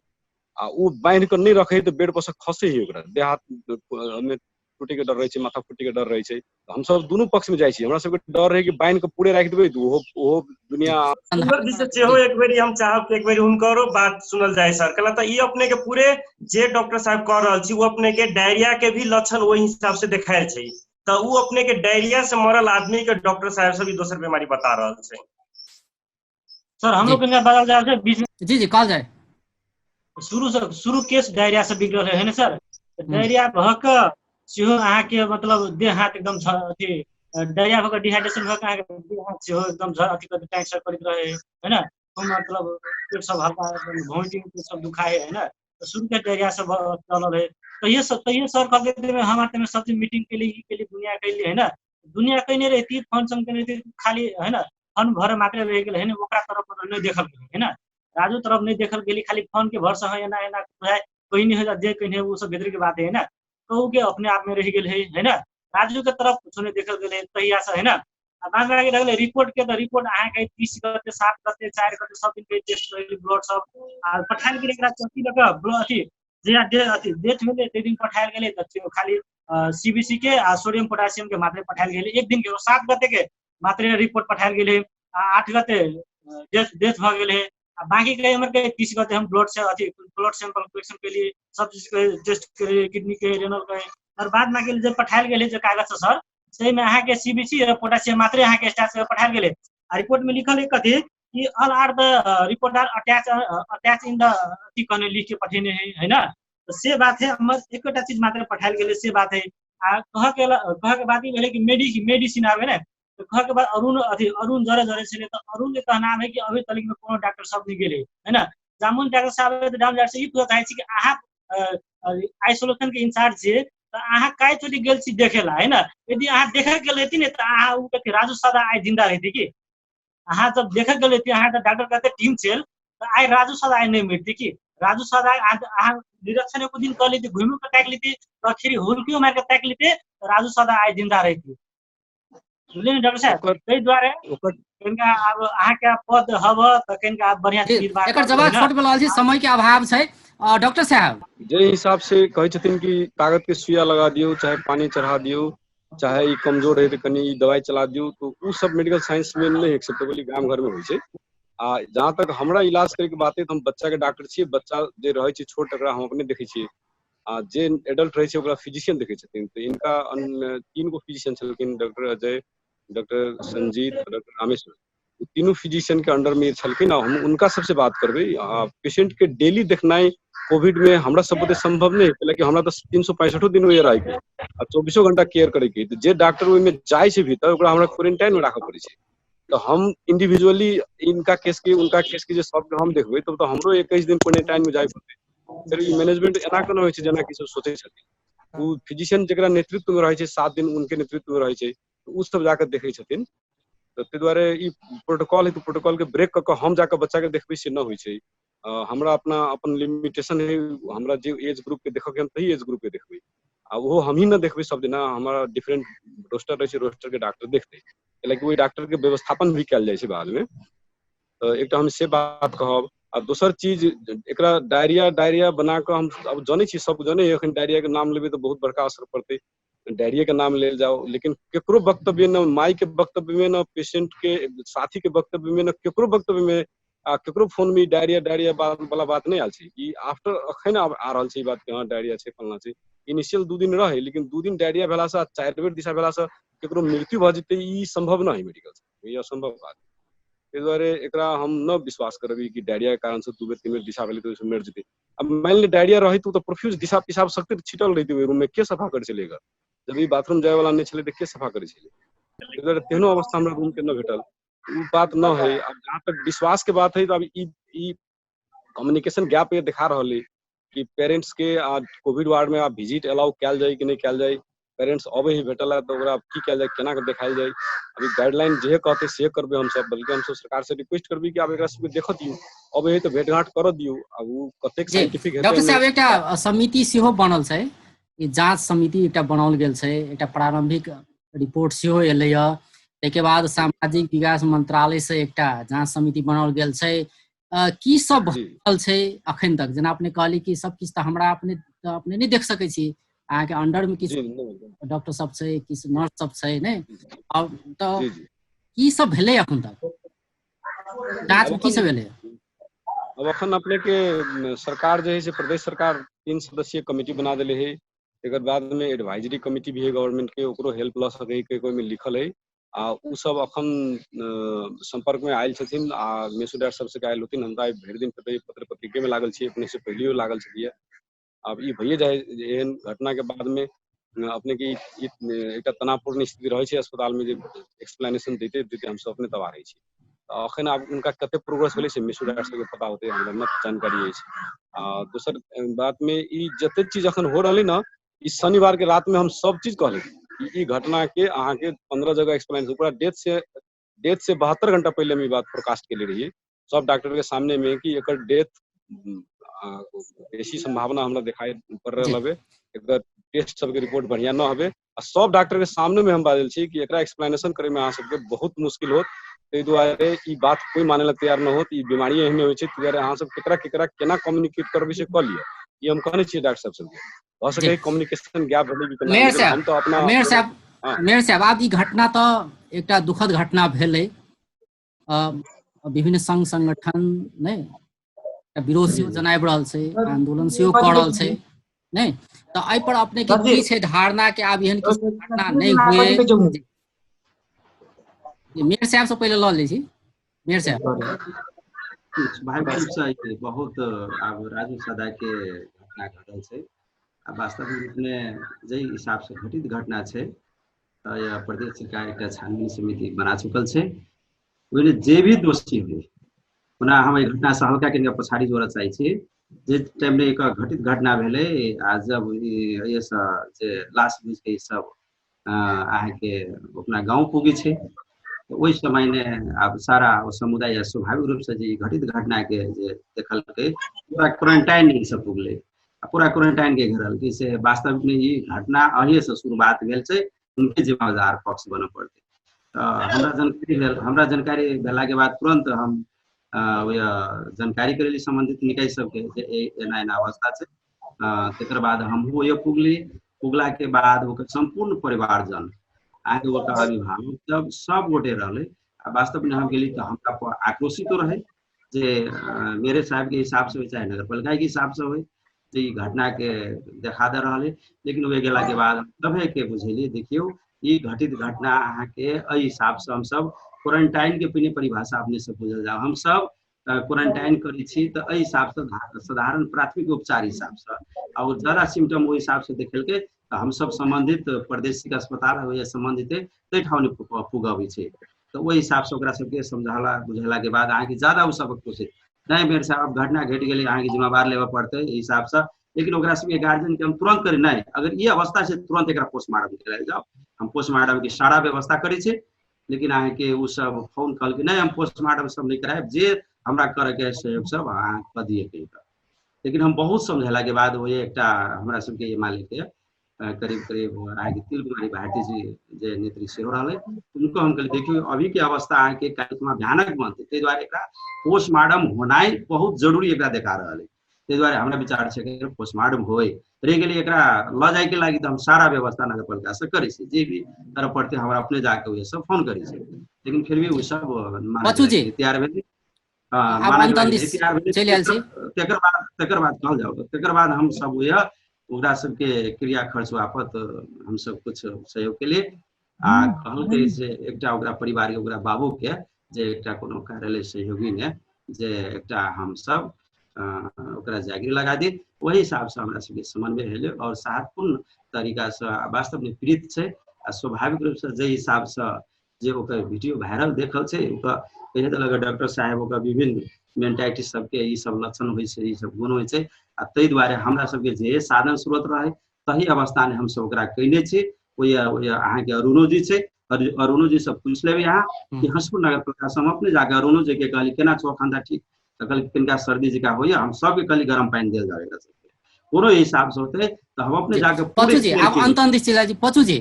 आ ओ बान्हि कऽ नहि रखै तऽ बेड पर से खसै है, ओकरा देह हाथ में टूटे के डर रहै छै, माथा फूटे के डर रहै छै। हमसब दुनू पक्ष में जाइ छी, हमरा सबके डर रहै कि बान्हि कऽ पूरे राखि देबै तऽ ओहो ओहो दुनिया। हुनकर दिस से सेहो एक बेरी हम चाहब कि एक बेरी हुनकरो बात सुनल जाय सर। कहला तऽ ई अपने के पूरे जे डॉक्टर साहब कह रहल छी, वो अपने के डायरिया के भी लक्षण ओहि हिसाब से देखायल छै, तऽ उ अपने के डायरिया से मरल आदमी के डॉक्टर साहब सब ई दोसर बीमारी बता रहल छै। सर, हमरो कनिका बदल जाय छै बीच। जी जी, कहल जाय। शुरू से शुरू केस डायरिया से बिगड़ल है ने सर? डायरिया भऽ कऽ सेहो अहाँके मतलब देह हाथ एकदम अथी डायरिया भऽ कऽ डिहाइड्रेशन भऽ कऽ अहाँके देह हाथ सेहो एकदम अथी करैत टाइट सब करैत रहे है ने, मतलब पेट सब हल्का वोमिटिंग सब दुखाए है ने। तऽ शुरू के डायरिया सब चलल है तहिये सब, तहिये सर कहलकै हम आर सब चीज मीटिंग के लिए ई के लिए दुनिया के लिए है ने, दुनिया कयने रहती, फंड संग केने रहती, खाली है ने फंड भरे मात्रे रहि गेल है ने, ओकरा तरफ मतलब नहि देखल गेल है ने, राजू तरफ नहि देखल गेली, खाली फंड के भरोसा है एना एना है, कहीं नहीं हो जे कहीं वो सब भीतर के बात है ना, कहू के अपने आप में रह गेल है ना, राजू के तरफ कुछो नहीं देखल गेल है तहिया से है ना। आ बाद में रहलै रिपोर्ट के, तऽ रिपोर्ट अहाँके 30 गते 7 गते 4 गते सब दिन के टेस्ट भेल ब्लड सब, आ पठायल गेलै एकरा चौकी लऽ कऽ ब्लड अथी जहिया अथी डेथ भेलै ताहि दिन पठायल गेलै, तऽ खाली सीबीसी के आ सोडियम पोटासियम के मात्रे पठायल गेलै एक दिन के, 7 गते के मात्रे रिपोर्ट पठायल गेलै, आ 8 गते डेथ भऽ गेलै। आ बाकी के हमर के 30 गते हम ब्लड से अथी ब्लड सैंपल कलेक्शन केलिए, सब चीज के टेस्ट केलिए, किडनी के, रेनल के, और बाद में के जे पठायल गेलै जे कागज से सर, सही में अहाँके सीबीसी और पोटासियम मात्रे अहाँके स्टार्च के पठायल गेलै। आ रिपोर्ट में लिखल है कथी कि all are the report are attach attach in the अथी कहने लिख के पठेने है, है ना। तो से बात है, हमर एकोटा चीज मात्र पठायल गेलै से बात है। आ कह के बात ई भेलै कि मेडिसिन आबे ने, तो कह के बाद अरुण अथी अरुण जरे जरे छलै, तऽ अरुण के कहनाम है कि अभी तलिक में कोनो डॉक्टर सब नहि गेलै है ना। जामुन डॉक्टर साहब तऽ जामुन डॉक्टर ई पूछऽ चाहै छी कि अहाँ आइसोलेशन के इंचार्ज छियै, तऽ अहाँ काल्हि गेल छी देखेला है ना, यदि अहाँ देखे गेल रहती ने तऽ अहाँ ओ कथी राजू सदा आइ जिंदा रहती कि? अहाँ जब देखे गेल रहती, अहाँ डॉक्टर कहते टीम छल, तऽ आइ राजू सदा आइ नहि मरती कि? राजू सदा अहाँ निरीक्षण एको दिन कऽ लेती, घुमियो के ताकि लेती, तऽ फेर हुलकियो मारि के ताकि लेती, तऽ राजू सदा आइ जिंदा रहती। बुझलियै ने डॉक्टर साहब? ताहि दुआरे कनिका आब अहाँके पद हब तऽ कनिका आब बढ़िआँ से निर्वाह एकर जवाब छोट बला छै, समय के अभाव छै। डॉक्टर साहब, जे हिसाब से कहै छथिन कि ताकत के सुइया लगा दियौ, चाहे पानी चढ़ा दियौ, चाहे ई कमजोर है तऽ कनि ई दवाई चला दियौ, तो उ सब मेडिकल साइंस में नहि एक्सेप्टेबल गाम घर में होइ छै। आ जहाँ तक हमरा इलाज करे के बात है, तऽ हम बच्चा के डॉक्टर छियै, बच्चा जे रहै छै छोट तकरा हम अपने देखै छियै, आ जे एडल्ट रहै छै ओकरा फिजिशियन देखै छथिन। तऽ इनका 3 गो फिजिशियन छलखिन, doctor Ajay, doctor Sanjeet, doctor Rameshwar, तीनू फिजिशियन के अंडर में छलखिन। आ हम उनका सबसे बात करबै। आ पेशेंट के डेली देखनाइ कोविड में हमरा सब बुते संभव नहीं है, कैलाकि हमरा तऽ 365 दिन ओहि रहै के आ 24 घंटा केयर करे के, तऽ जे डॉक्टर ओहिमे जाइ छै भीतर ओकरा हमरा क्वारेंटाइन में राखऽ पड़ै छै। तऽ हम इंडिविजुअली इनका केस के उनका केस के जे सबके हम देखबै तब तऽ हमरो 21 दिन क्वारेंटाइन में जाय पड़तै। फेर ई मैनेजमेंट एना केना होइ छै जेना कि सब सोचै छथिन। ओ फिजिशियन जकरा नेतृत्व में रहै छै 7 दिन उनके नेतृत्व में रहै छै, ओ सब जाकऽ देखै छथिन। तऽ ताहि दुआरे ई प्रोटोकॉल है, तऽ प्रोटोकॉल के ब्रेक कऽ कऽ हम जाकऽ बच्चा के देखबै से नहि होइ छै। हमरा अपना अपन लिमिटेशन है, हमरा जे एज ग्रुप के देखऽ के हम तही एज ग्रुप के देखबै, आ ओहो हमही न देखबै सब दिना, हमरा डिफरेंट रोस्टर रहै छै, रोस्टर के डॉक्टर देखतै, कैलाकि ओहि डॉक्टर के व्यवस्थापन भी कयल जाइ छै बाद में। तऽ एकटा हम से बात कहब। आ दोसर चीज एकरा डायरिया डायरिया बना कऽ हम अब जनै छी, सब जनै एखन डायरिया के नाम लेबै तऽ बहुत बड़का असर पड़तै, डायरिया के नाम लेल जाओ, लेकिन केकरो वक्तव्य न माई के वक्तव्य में, न पेशेंट के साथी के वक्तव्य में, न केकरो वक्तव्य में आ केकरो फोन में डायरिया डायरिया वाला बात नहि आयल छै। ई आफ्टर अखन आब आ रहल छै ई बात कि हँ डायरिया छै फलना छै। इनिशियल 2 दिन रहे, लेकिन 2 दिन डायरिया भेला से 4 बेर दिशा भेला से केकरो मृत्यु भऽ जेतै ई संभव न है मेडिकल से, ई असंभव बात। ताहि दुआरे एकरा हम न विश्वास करबी कि डायरिया के कारण से 2 बेर 3 बेर दिशा भेलै तऽ ओहिसँ मरि जेतै। अब मानि लिअ डायरिया रहै तऽ प्रोफ्यूज दिशा पिसाब सख्त छिटल रहितै ओहि रूम में, के सफा करै छलै एकर? जब ई बाथरूम जाय वाला नहि छलै तऽ के सफा करै छलै? ताहि दुआरे तेहनो अवस्था हमरा रूम के न भेटल, ओ बात न है। आब जहाँ तक विश्वास के बात है तऽ आब ई कम्युनिकेशन गैप ये देखा रहल है कि पेरेंट्स के आ कोविड वार्ड में आब विजिट अलाउ कयल जाय कि नहि कयल जाय। पेरेंट्स अबै ही भेटल तऽ ओकरा की कयल जाय, केना के देखायल जाय? अभी गाइडलाइन जे कहतै से करबै हमसब, बल्कि हमसब सरकार से रिक्वेस्ट करबै कि आब एकरा सबके देखऽ दियौ, अबै है तऽ भेट घाट करऽ दियौ। आब ओ कतेक साइंटिफिक हेतै। डॉक्टर साहब, एकटा समिति सेहो बनल छै, ई जांच समिति एकटा बनाओल गेल छै, एकटा प्रारंभिक रिपोर्ट सेहो एलैए। ताहिके बाद सामाजिक विकास मंत्रालय से एकटा जांच समिति बनाओल गेल छै। की सब भऽ रहल छै अखन तक? जेना अपने कहली कि सब किछु तऽ हमरा अपने तऽ अपने नहि देख सकै छी, अहाँके अंडर में किछु डॉक्टर सब छै, किछु नर्स सब छै, नहि? अब तऽ की सब भेलै अखन तक जांच में, की सब भेलै? अब अखन अपने के सरकार जे है से प्रदेश सरकार 3 सदस्यीय कमेटी बना देले है। एकर बाद में एडवाइजरी कमेटी भी है गवर्नमेंट के, ओकरो हेल्प लऽ सकै के ओहिमे लिखल है। आ ओ सब अखन संपर्क में आयल छथिन आ मेसो डॉक्टर सबसे आयल होथिन। हम तऽ भरि दिन पत्र पत्रिके में लागल छी, अपने से पहिलियो लागल छलियै। आब ई भइए जाय एहन घटना के बाद में अपने के एकटा तनावपूर्ण स्थिति रहै छै अस्पताल में, जे एक्सप्लेनेशन दैते दैते हमसब अपने तबाह रहै छी। अखन आब उनका कते प्रोग्रेस भेलै से मिसो डॉक्टर सबके पता होतै, हमरा न जानकारी अछि। आ दोसर बात में ई जते चीज अखन हो रहलै न, ई शनिवार के रात में हम सब चीज कहली कि ई घटना के अहाँ के 15 जगह एक्सप्लेन, पूरा डेथ से 72 घंटा पहले हम ई बात फोरकास्ट केले रहियै सब डॉक्टर के सामने में कि एकर डेथ बेसी संभावना हमरा दिखाई पड़ रहल हवे, एकर टेस्ट सबके रिपोर्ट बढ़िया न हवे। आ सब डॉक्टर के सामने में हम बाजल छी कि एकरा एक्सप्लेनेशन करे में अहाँ सबके बहुत मुश्किल होत, ताहि दुआरे ई बात कोई माने ला तैयार न होत, ई बीमारी एहने होइ छै, ताहि दुआरे अहाँ सब केकरा केकरा केना कम्युनिकेट करबै से कऽ लिअ। ई हम कहने छियै डॉक्टर साहब सबके, भऽ सकै कम्युनिकेशन गैप भेलै कि मेयर साहब, हम तऽ अपना मेयर साहब, मेयर साहब, आब ई घटना तऽ एकटा दुखद घटना भेलै, विभिन्न संघ संगठन नहि विरोध सेहो जनाबि रहल छै, आंदोलन सेहो कऽ रहल छै, नहि? तऽ एहि पर अपने के की छै धारणा के आब एहन किछु घटना नहि हुए? मेयर साहब से पहिले लऽ लै छी, मेयर साहब। स्वाभाविक रूपसँ ई बहुत आब राजू सदा के घटना घटल छै आ वास्तविक रूपमे जाहि हिसाबसँ घटित घटना छै, तऽ प्रदेश सरकार एकटा छानबीन समिति बना चुकल छै। ओहिमे जे भी दोषी हुए, ओना हम एहि घटनासँ हल्का कनिका पछाड़ी जोड़ऽ चाहै छी। जे टाइममे एक घटित घटना भेलै आ जब एहिसँ जे लाश बुझिके ई सब अहाँके अपना गाँव पुगै छै, तऽ ओहि समयमे आब सारा ओ समुदाय या स्वाभाविक रूपसँ जे ई घटित घटनाके जे देखलकै, पूरा क्वारेंटाइन ई सब पुगलै आ पूरा क्वारेंटाइन के घेरलकै। से वास्तविकमे ई घटना अहिएसँ शुरुआत भेल छै, हुनके जिम्मेदार पक्ष बनऽ पड़तै। तऽ हमरा जानकारी भेल, हमरा जानकारी भेलाके बाद तुरन्त हम ओहि जानकारी करेली सम्बन्धित निकाय सबके जे एना एना अवस्था छै। तकर बाद हमहूँ ओहि पुगली, पुगलाके बाद ओकर सम्पूर्ण परिवारजन अहाँके ओकर अभिभावक सब सब गोटे रहलै। आ वास्तवमे हम गेली तऽ हमरा पर आक्रोशितो रहै जे मेरे साहबके हिसाबसँ होइ चाहे नगरपालिकाके हिसाबसँ होइ, जे ई घटनाके देखा दे रहल है। लेकिन ओहि गेलाके बाद सभके बुझेलियै, देखियौ ई घटित घटना अहाँके एहि हिसाबसँ हमसब क्वारेंटाइनके पहिने परिभाषा अपने सब बुझल जाउ, हमसब क्वारेंटाइन करै छी तऽ एहि हिसाबसँ साधारण प्राथमिक उपचार हिसाबसँ आओर ज्यादा सिम्टम ओहि हिसाबसँ देखेलकै तऽ हमसब सम्बन्धित प्रादेशिक अस्पताल या सम्बन्धित ताहि ठाम पुगबै छै। तऽ ओहि हिसाबसँ ओकरा सबके समझाला बुझेलाके बाद अहाँके ज्यादा ओ सब कोशिश नहि, मेरे साहब घटना घटि गेलै, अहाँके जिम्मेवार लेबऽ पड़तै एहि हिसाबसँ। लेकिन ओकरा सबके गार्जियनके हम तुरन्त करी नहि, अगर ई अवस्था छै तुरन्त एकरा पोस्टमार्टम करायल जाउ, हम पोस्टमार्टमके सारा व्यवस्था करै छी। लेकिन अहाँके ओ सब फोन कहलकै नहि, हम पोस्टमार्टम सब नहि करायब, जे हमरा करऽके है सहयोग सब अहाँ कऽ दिअ कहिकऽ। लेकिन हम बहुत समझेलाके बाद ओ एकटा हमरा सबके एमालेके करीब करीब अहाँके तिल कुमारी भारती जी जे नेत्री सेहो रहलै, हुनको हम कहलियै देखियौ अभीके अवस्था अहाँके काल्हि भयानक बनतै, ताहि दुआरे एकरा पोस्टमार्टम होनाइ बहुत जरूरी एकरा देखा रहल है, ताहि दुआरे हमरा विचार छै कि पोस्टमार्टम होय। रहि गेलै एकरा लऽ जायके लागि तऽ हम सारा व्यवस्था नगरपालिकासँ करै छी, जे भी करऽ पड़तै हमरा अपने जाके ओहि सब फोन करै छी। लेकिन फिर भी ओ सब तैयार भेलै। तकर बाद कहल जाउ, तकर बाद हम सब वएह ओकरा सबके क्रिया खर्च बापत हमसब कुछ सहयोग केलिए। आ कहलकै जे एकटा ओकरा परिवार के ओकरा बाबू के जे एकटा कोनो कार्यालय सहयोगी ने जे एकटा हमसब ओकरा जागीर लगा दी। ओहि हिसाब से हमरा सबके समन्वय भेलै और साहसपूर्ण तरीका से वास्तव में पीड़ित छै आ स्वाभाविक रूप से जे हिसाब से जे ओकर वीडियो वायरल देखल छै ओकर कहि देलक डॉक्टर साहेब ओकर विभिन्न मेंटाइटिस सबके ई सब लक्षण होइ छै, ई सब गुण होइ छै। आ ताहि दुआरे हमरा सबके जे साधन स्रोत रहे तही अवस्था में हमसब ओकरा कयने छी। ओहि अहाँके अरुणो जी छै, अरुणो जी सब पूछि लेबै अहाँ कि हंसपुर नगर पालिका से हम अपने जाके अरुणो जी के कहली केना छौ अखन ठीक, तऽ कहली किनका सर्दी जकाँ होइया, हम सबके कहली गरम पानि देल जाय एकरा सबके, कोनो हिसाब से होतै तऽ हम अपने जाके पचू जी। आब अंत अंत चलि जी पचू जी,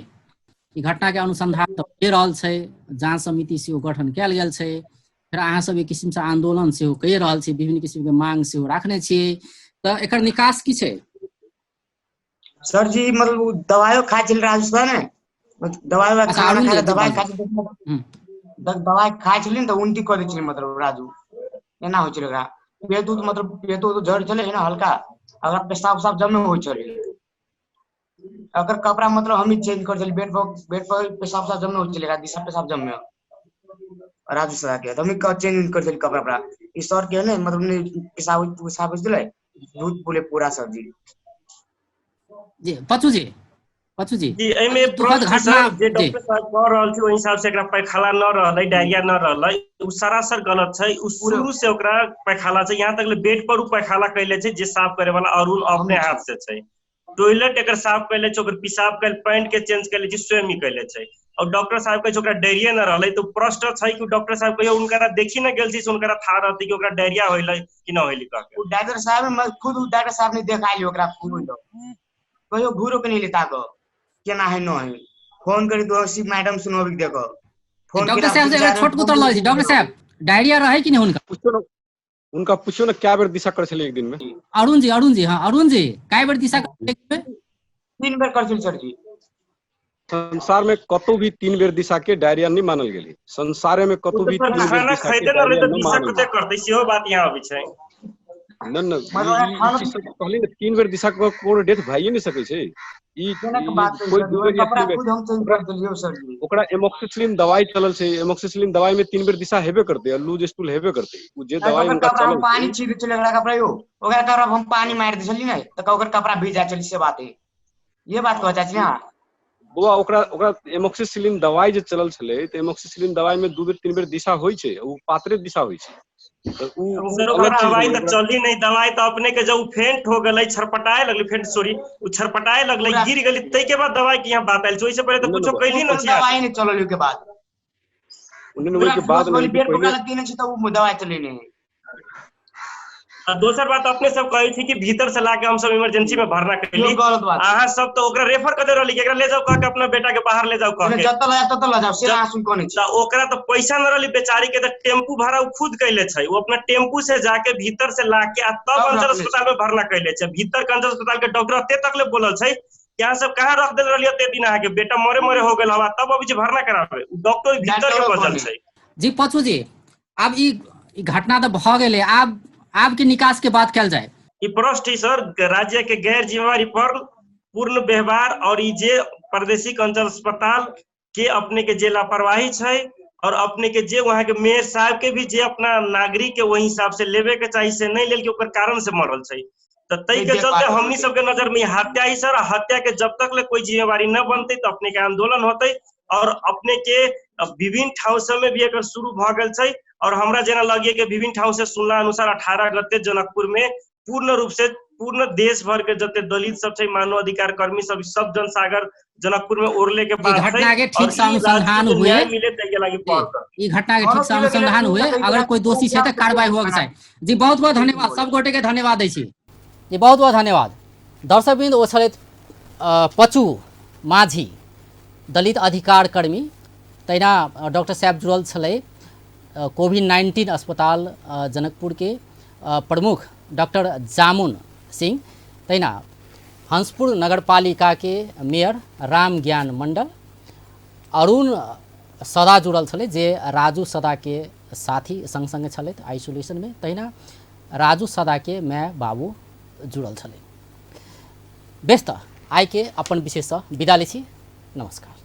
ई घटना के अनुसंधान तऽ भए रहल छै, जांच समिति सेहो गठन कयल गेल छै, फेर अहाँ सब एक किसिम से आंदोलन सेहो कहि रहल छी, विभिन्न किसिम के मांग सेहो राखने छियै, तऽ एकर निकास की छै? सर जी मतलब दवाइयो खाइ छलै राजू सर ने, दवाई खाना खाइ दवाई खाइ दवाई खाइ छलै ने तऽ उल्टी कऽ दै छलै मतलब राजू, एना होइ छलै ओकरा। पेट उत मतलब पेट उत झड़ छलै ने हल्का, ओकरा पेशाब उसाब जमे होइ छलै। अगर कपड़ा मतलब हम ही चेंज कर छली, बेड पर पेशाब उसाब जमे होइ छलै, एकरा दिशा पेशाब जमे राजू सर के, तऽ हम चेंज कर छली कपड़ा उपड़ा। ई सर के ने मतलब ने पेशाब उसाब होइ छलै दूध पुले पूरा सर जी। जी पचू जी, पचू जी जी एहिमे दुखद घटना जे डॉक्टर साहब कह रहल छै ओहि हिसाब से एकरा पैखाला न रहलै, डायरिया न रहलै, उ सरासर गलत छै। उ शुरू से ओकरा पैखाला छै, यहाँ तक ले बेड पर उ पैखाला कैले छै जे साफ करे वाला अरुण अपने हाथ से छै। टॉयलेट एकर साफ कैले छै, ओकर पेशाब कैल पैंट के चेंज कैले छै, स्वयं ही कैले छै। और डॉक्टर साहब कहै छै ओकरा डायरिया न रहलै, तो प्रश्न छै कि डॉक्टर साहब कहियो उनकरा देखी न गेल छै से उनकरा था रहतै कि ओकरा डायरिया होइलै कि न होइलै कह के। उ डॉक्टर साहब खुद उ डॉक्टर साहब ने देखाइली ओकरा खुद, कहियो घूरो के नहीं लेता को केना है न है, फोन करी तो शिव मैडम सुनो भी देखो फोन डॉक्टर साहब से छोट उतर लगे छै। डॉक्टर साहब डायरिया रहे कि नहीं हुनका? पूछो ना, उनका पूछो ना क्या बेर दिशा कर छलै एक दिन में? अरुण जी, अरुण जी, हां अरुण जी काय बेर दिशा कर एक दिन में? 3 बेर कर छलै सर जी। संसार में कतौ भी 3 बेर दिशा के डायरिया नहीं मानल गेलै, संसार में कतौ भी 3 बेर खाना दिशा के खैते न रहलै डायरिया तऽ नहीं दिशा मानल कते करतै, सेहो बात यहाँ अबै छै। न न ई चीज सब कहली ने 3 बेर दिशा के कोनो डेथ भइए नहीं सकै छै। ई कोई 2 बेर या 3 बेर हम चेंज कर देलियै सर जी। ओकरा एमोक्सिसिलिन दवाई चलल छै, एमोक्सिसिलिन दवाई में 3 बेर दिशा हेबे करतै आ लूज स्टूल हेबे करतै। उ जे दवाई उनका चलल पानी छीट छलै ओकरा कपड़ा यो, ओकरा कपड़ा हम पानी मारि दै छली ने तऽ ओकर कपड़ा भीज जाइ छलै, से बात है, ये बात कहै चाहै छी अहाँ बौआ। ओकरा ओकरा एमोक्सिसिलिन दवाई जे चलल छलै तऽ एमोक्सिसिलिन दवाई में 2 बेर 3 बेर दिशा होइ छै, उ पातरे दिशा होइ छै। तऽ उ सर अलग ओकरा चीज दवाई भेलै तऽ चली नहीं, दवाई तऽ अपने के जब उ फेंट हो गेलै, छरपटाए लगलै, फेंट सॉरी उ छरपटाए लगलै, गिर गेलै, तै के बाद दवाई के यहाँ बात आयल छै, ओहि से पहिले तऽ कुछो कैली न छी। दवाई नहीं चलल के बाद ओहि के बाद बेड पकड़ा लगती नहीं छै तऽ उ दवाई चली नहीं। आ दोसर बात अपने सब कहै छी कि भीतर से लाके हम सब इमरजेंसी में भरना कैली, अहाँ सब तो ओकरा रेफर कर दे रहली कि एकरा ले जाओ कह के अपना बेटा के बाहर ले जाओ कह के, जतऽ लऽ जाओ ततऽ लऽ जाओ, से अहाँ सुन कोने छी। तऽ ओकरा तऽ पैसा न रहली बेचारी के, तऽ टेम्पू भाड़ा उ खुद कैले छै, उ अपना टेम्पू से जाके भीतर से लाके आ तब अंचल अस्पताल में भरना कैले छै। भीतर के अंचल अस्पताल के डॉक्टर एते तक ले बोलल छै कि अहाँ सब कहाँ रख देल रहली एते दिन, अहाँ के बेटा मरे मरे हो गेल हवा तब अभी जे भरना कराबे, उ डॉक्टर भीतर के बजल छै। जी पचू जी, आब ई घटना तऽ भऽ गेलै, आब आब के निकास के बात कयल जाय। ई प्रश्न सर राज्य के गैर जिम्मेवारी पर पूर्ण व्यवहार और ई जे प्रादेशिक अंचल अस्पताल के अपने के जे लापरवाही छै और अपने के जे वहाँ के मेयर साहब के भी जे अपना नागरिक के वही हिसाब से लेबे के चाही से नहीं लेल के ओकर कारण से मरल छै, तऽ तै के चलते हमनी सबके नजर में हत्या ही सर, हत्या के जब तक ले कोई जिम्मेवारी न बनते तो अपने के आंदोलन होते और अपने के विभिन्न ठाउँ सब में भी एकर शुरू भऽ गेल छै। और हमरा जेना लगिए कि विभिन्न ठाउँ से सुनला अनुसार 18 गते जनकपुर में पूर्ण रूप से पूर्ण देश भर के जते दलित सब छै, मानव अधिकार कर्मी सब सब जनसागर जनकपुर में ओरले के बात घटना के ठीक से अनुसंधान हुए, मिले तै के लागि ई घटना के ठीक से अनुसंधान हुए, अगर कोई दोषी छै तऽ कार्रवाई हुए के चाही। जी बहुत बहुत धन्यवाद, सब गोटे के धन्यवाद दै छी। जी बहुत बहुत धन्यवाद। दर्शकवृन्द, ओ छलथि पचू माझी, दलित अधिकार कर्मी, तहिना डॉक्टर साहब जुड़ल छलै कोविड-19 अस्पताल जनकपुर के प्रमुख डॉक्टर जामुन सिंह, तहिना हंसपुर नगरपालिका के मेयर रामज्ञान मंडल, अरुण सदा जुड़ल छलै जे राजू सदा के साथी संग संगे छलथि आइसोलेशन में, तहिना राजू सदा के my बाबू जुड़ल छलै। बेस तऽ आइके अपन विशेषसँ विदा लै छी। नमस्कार।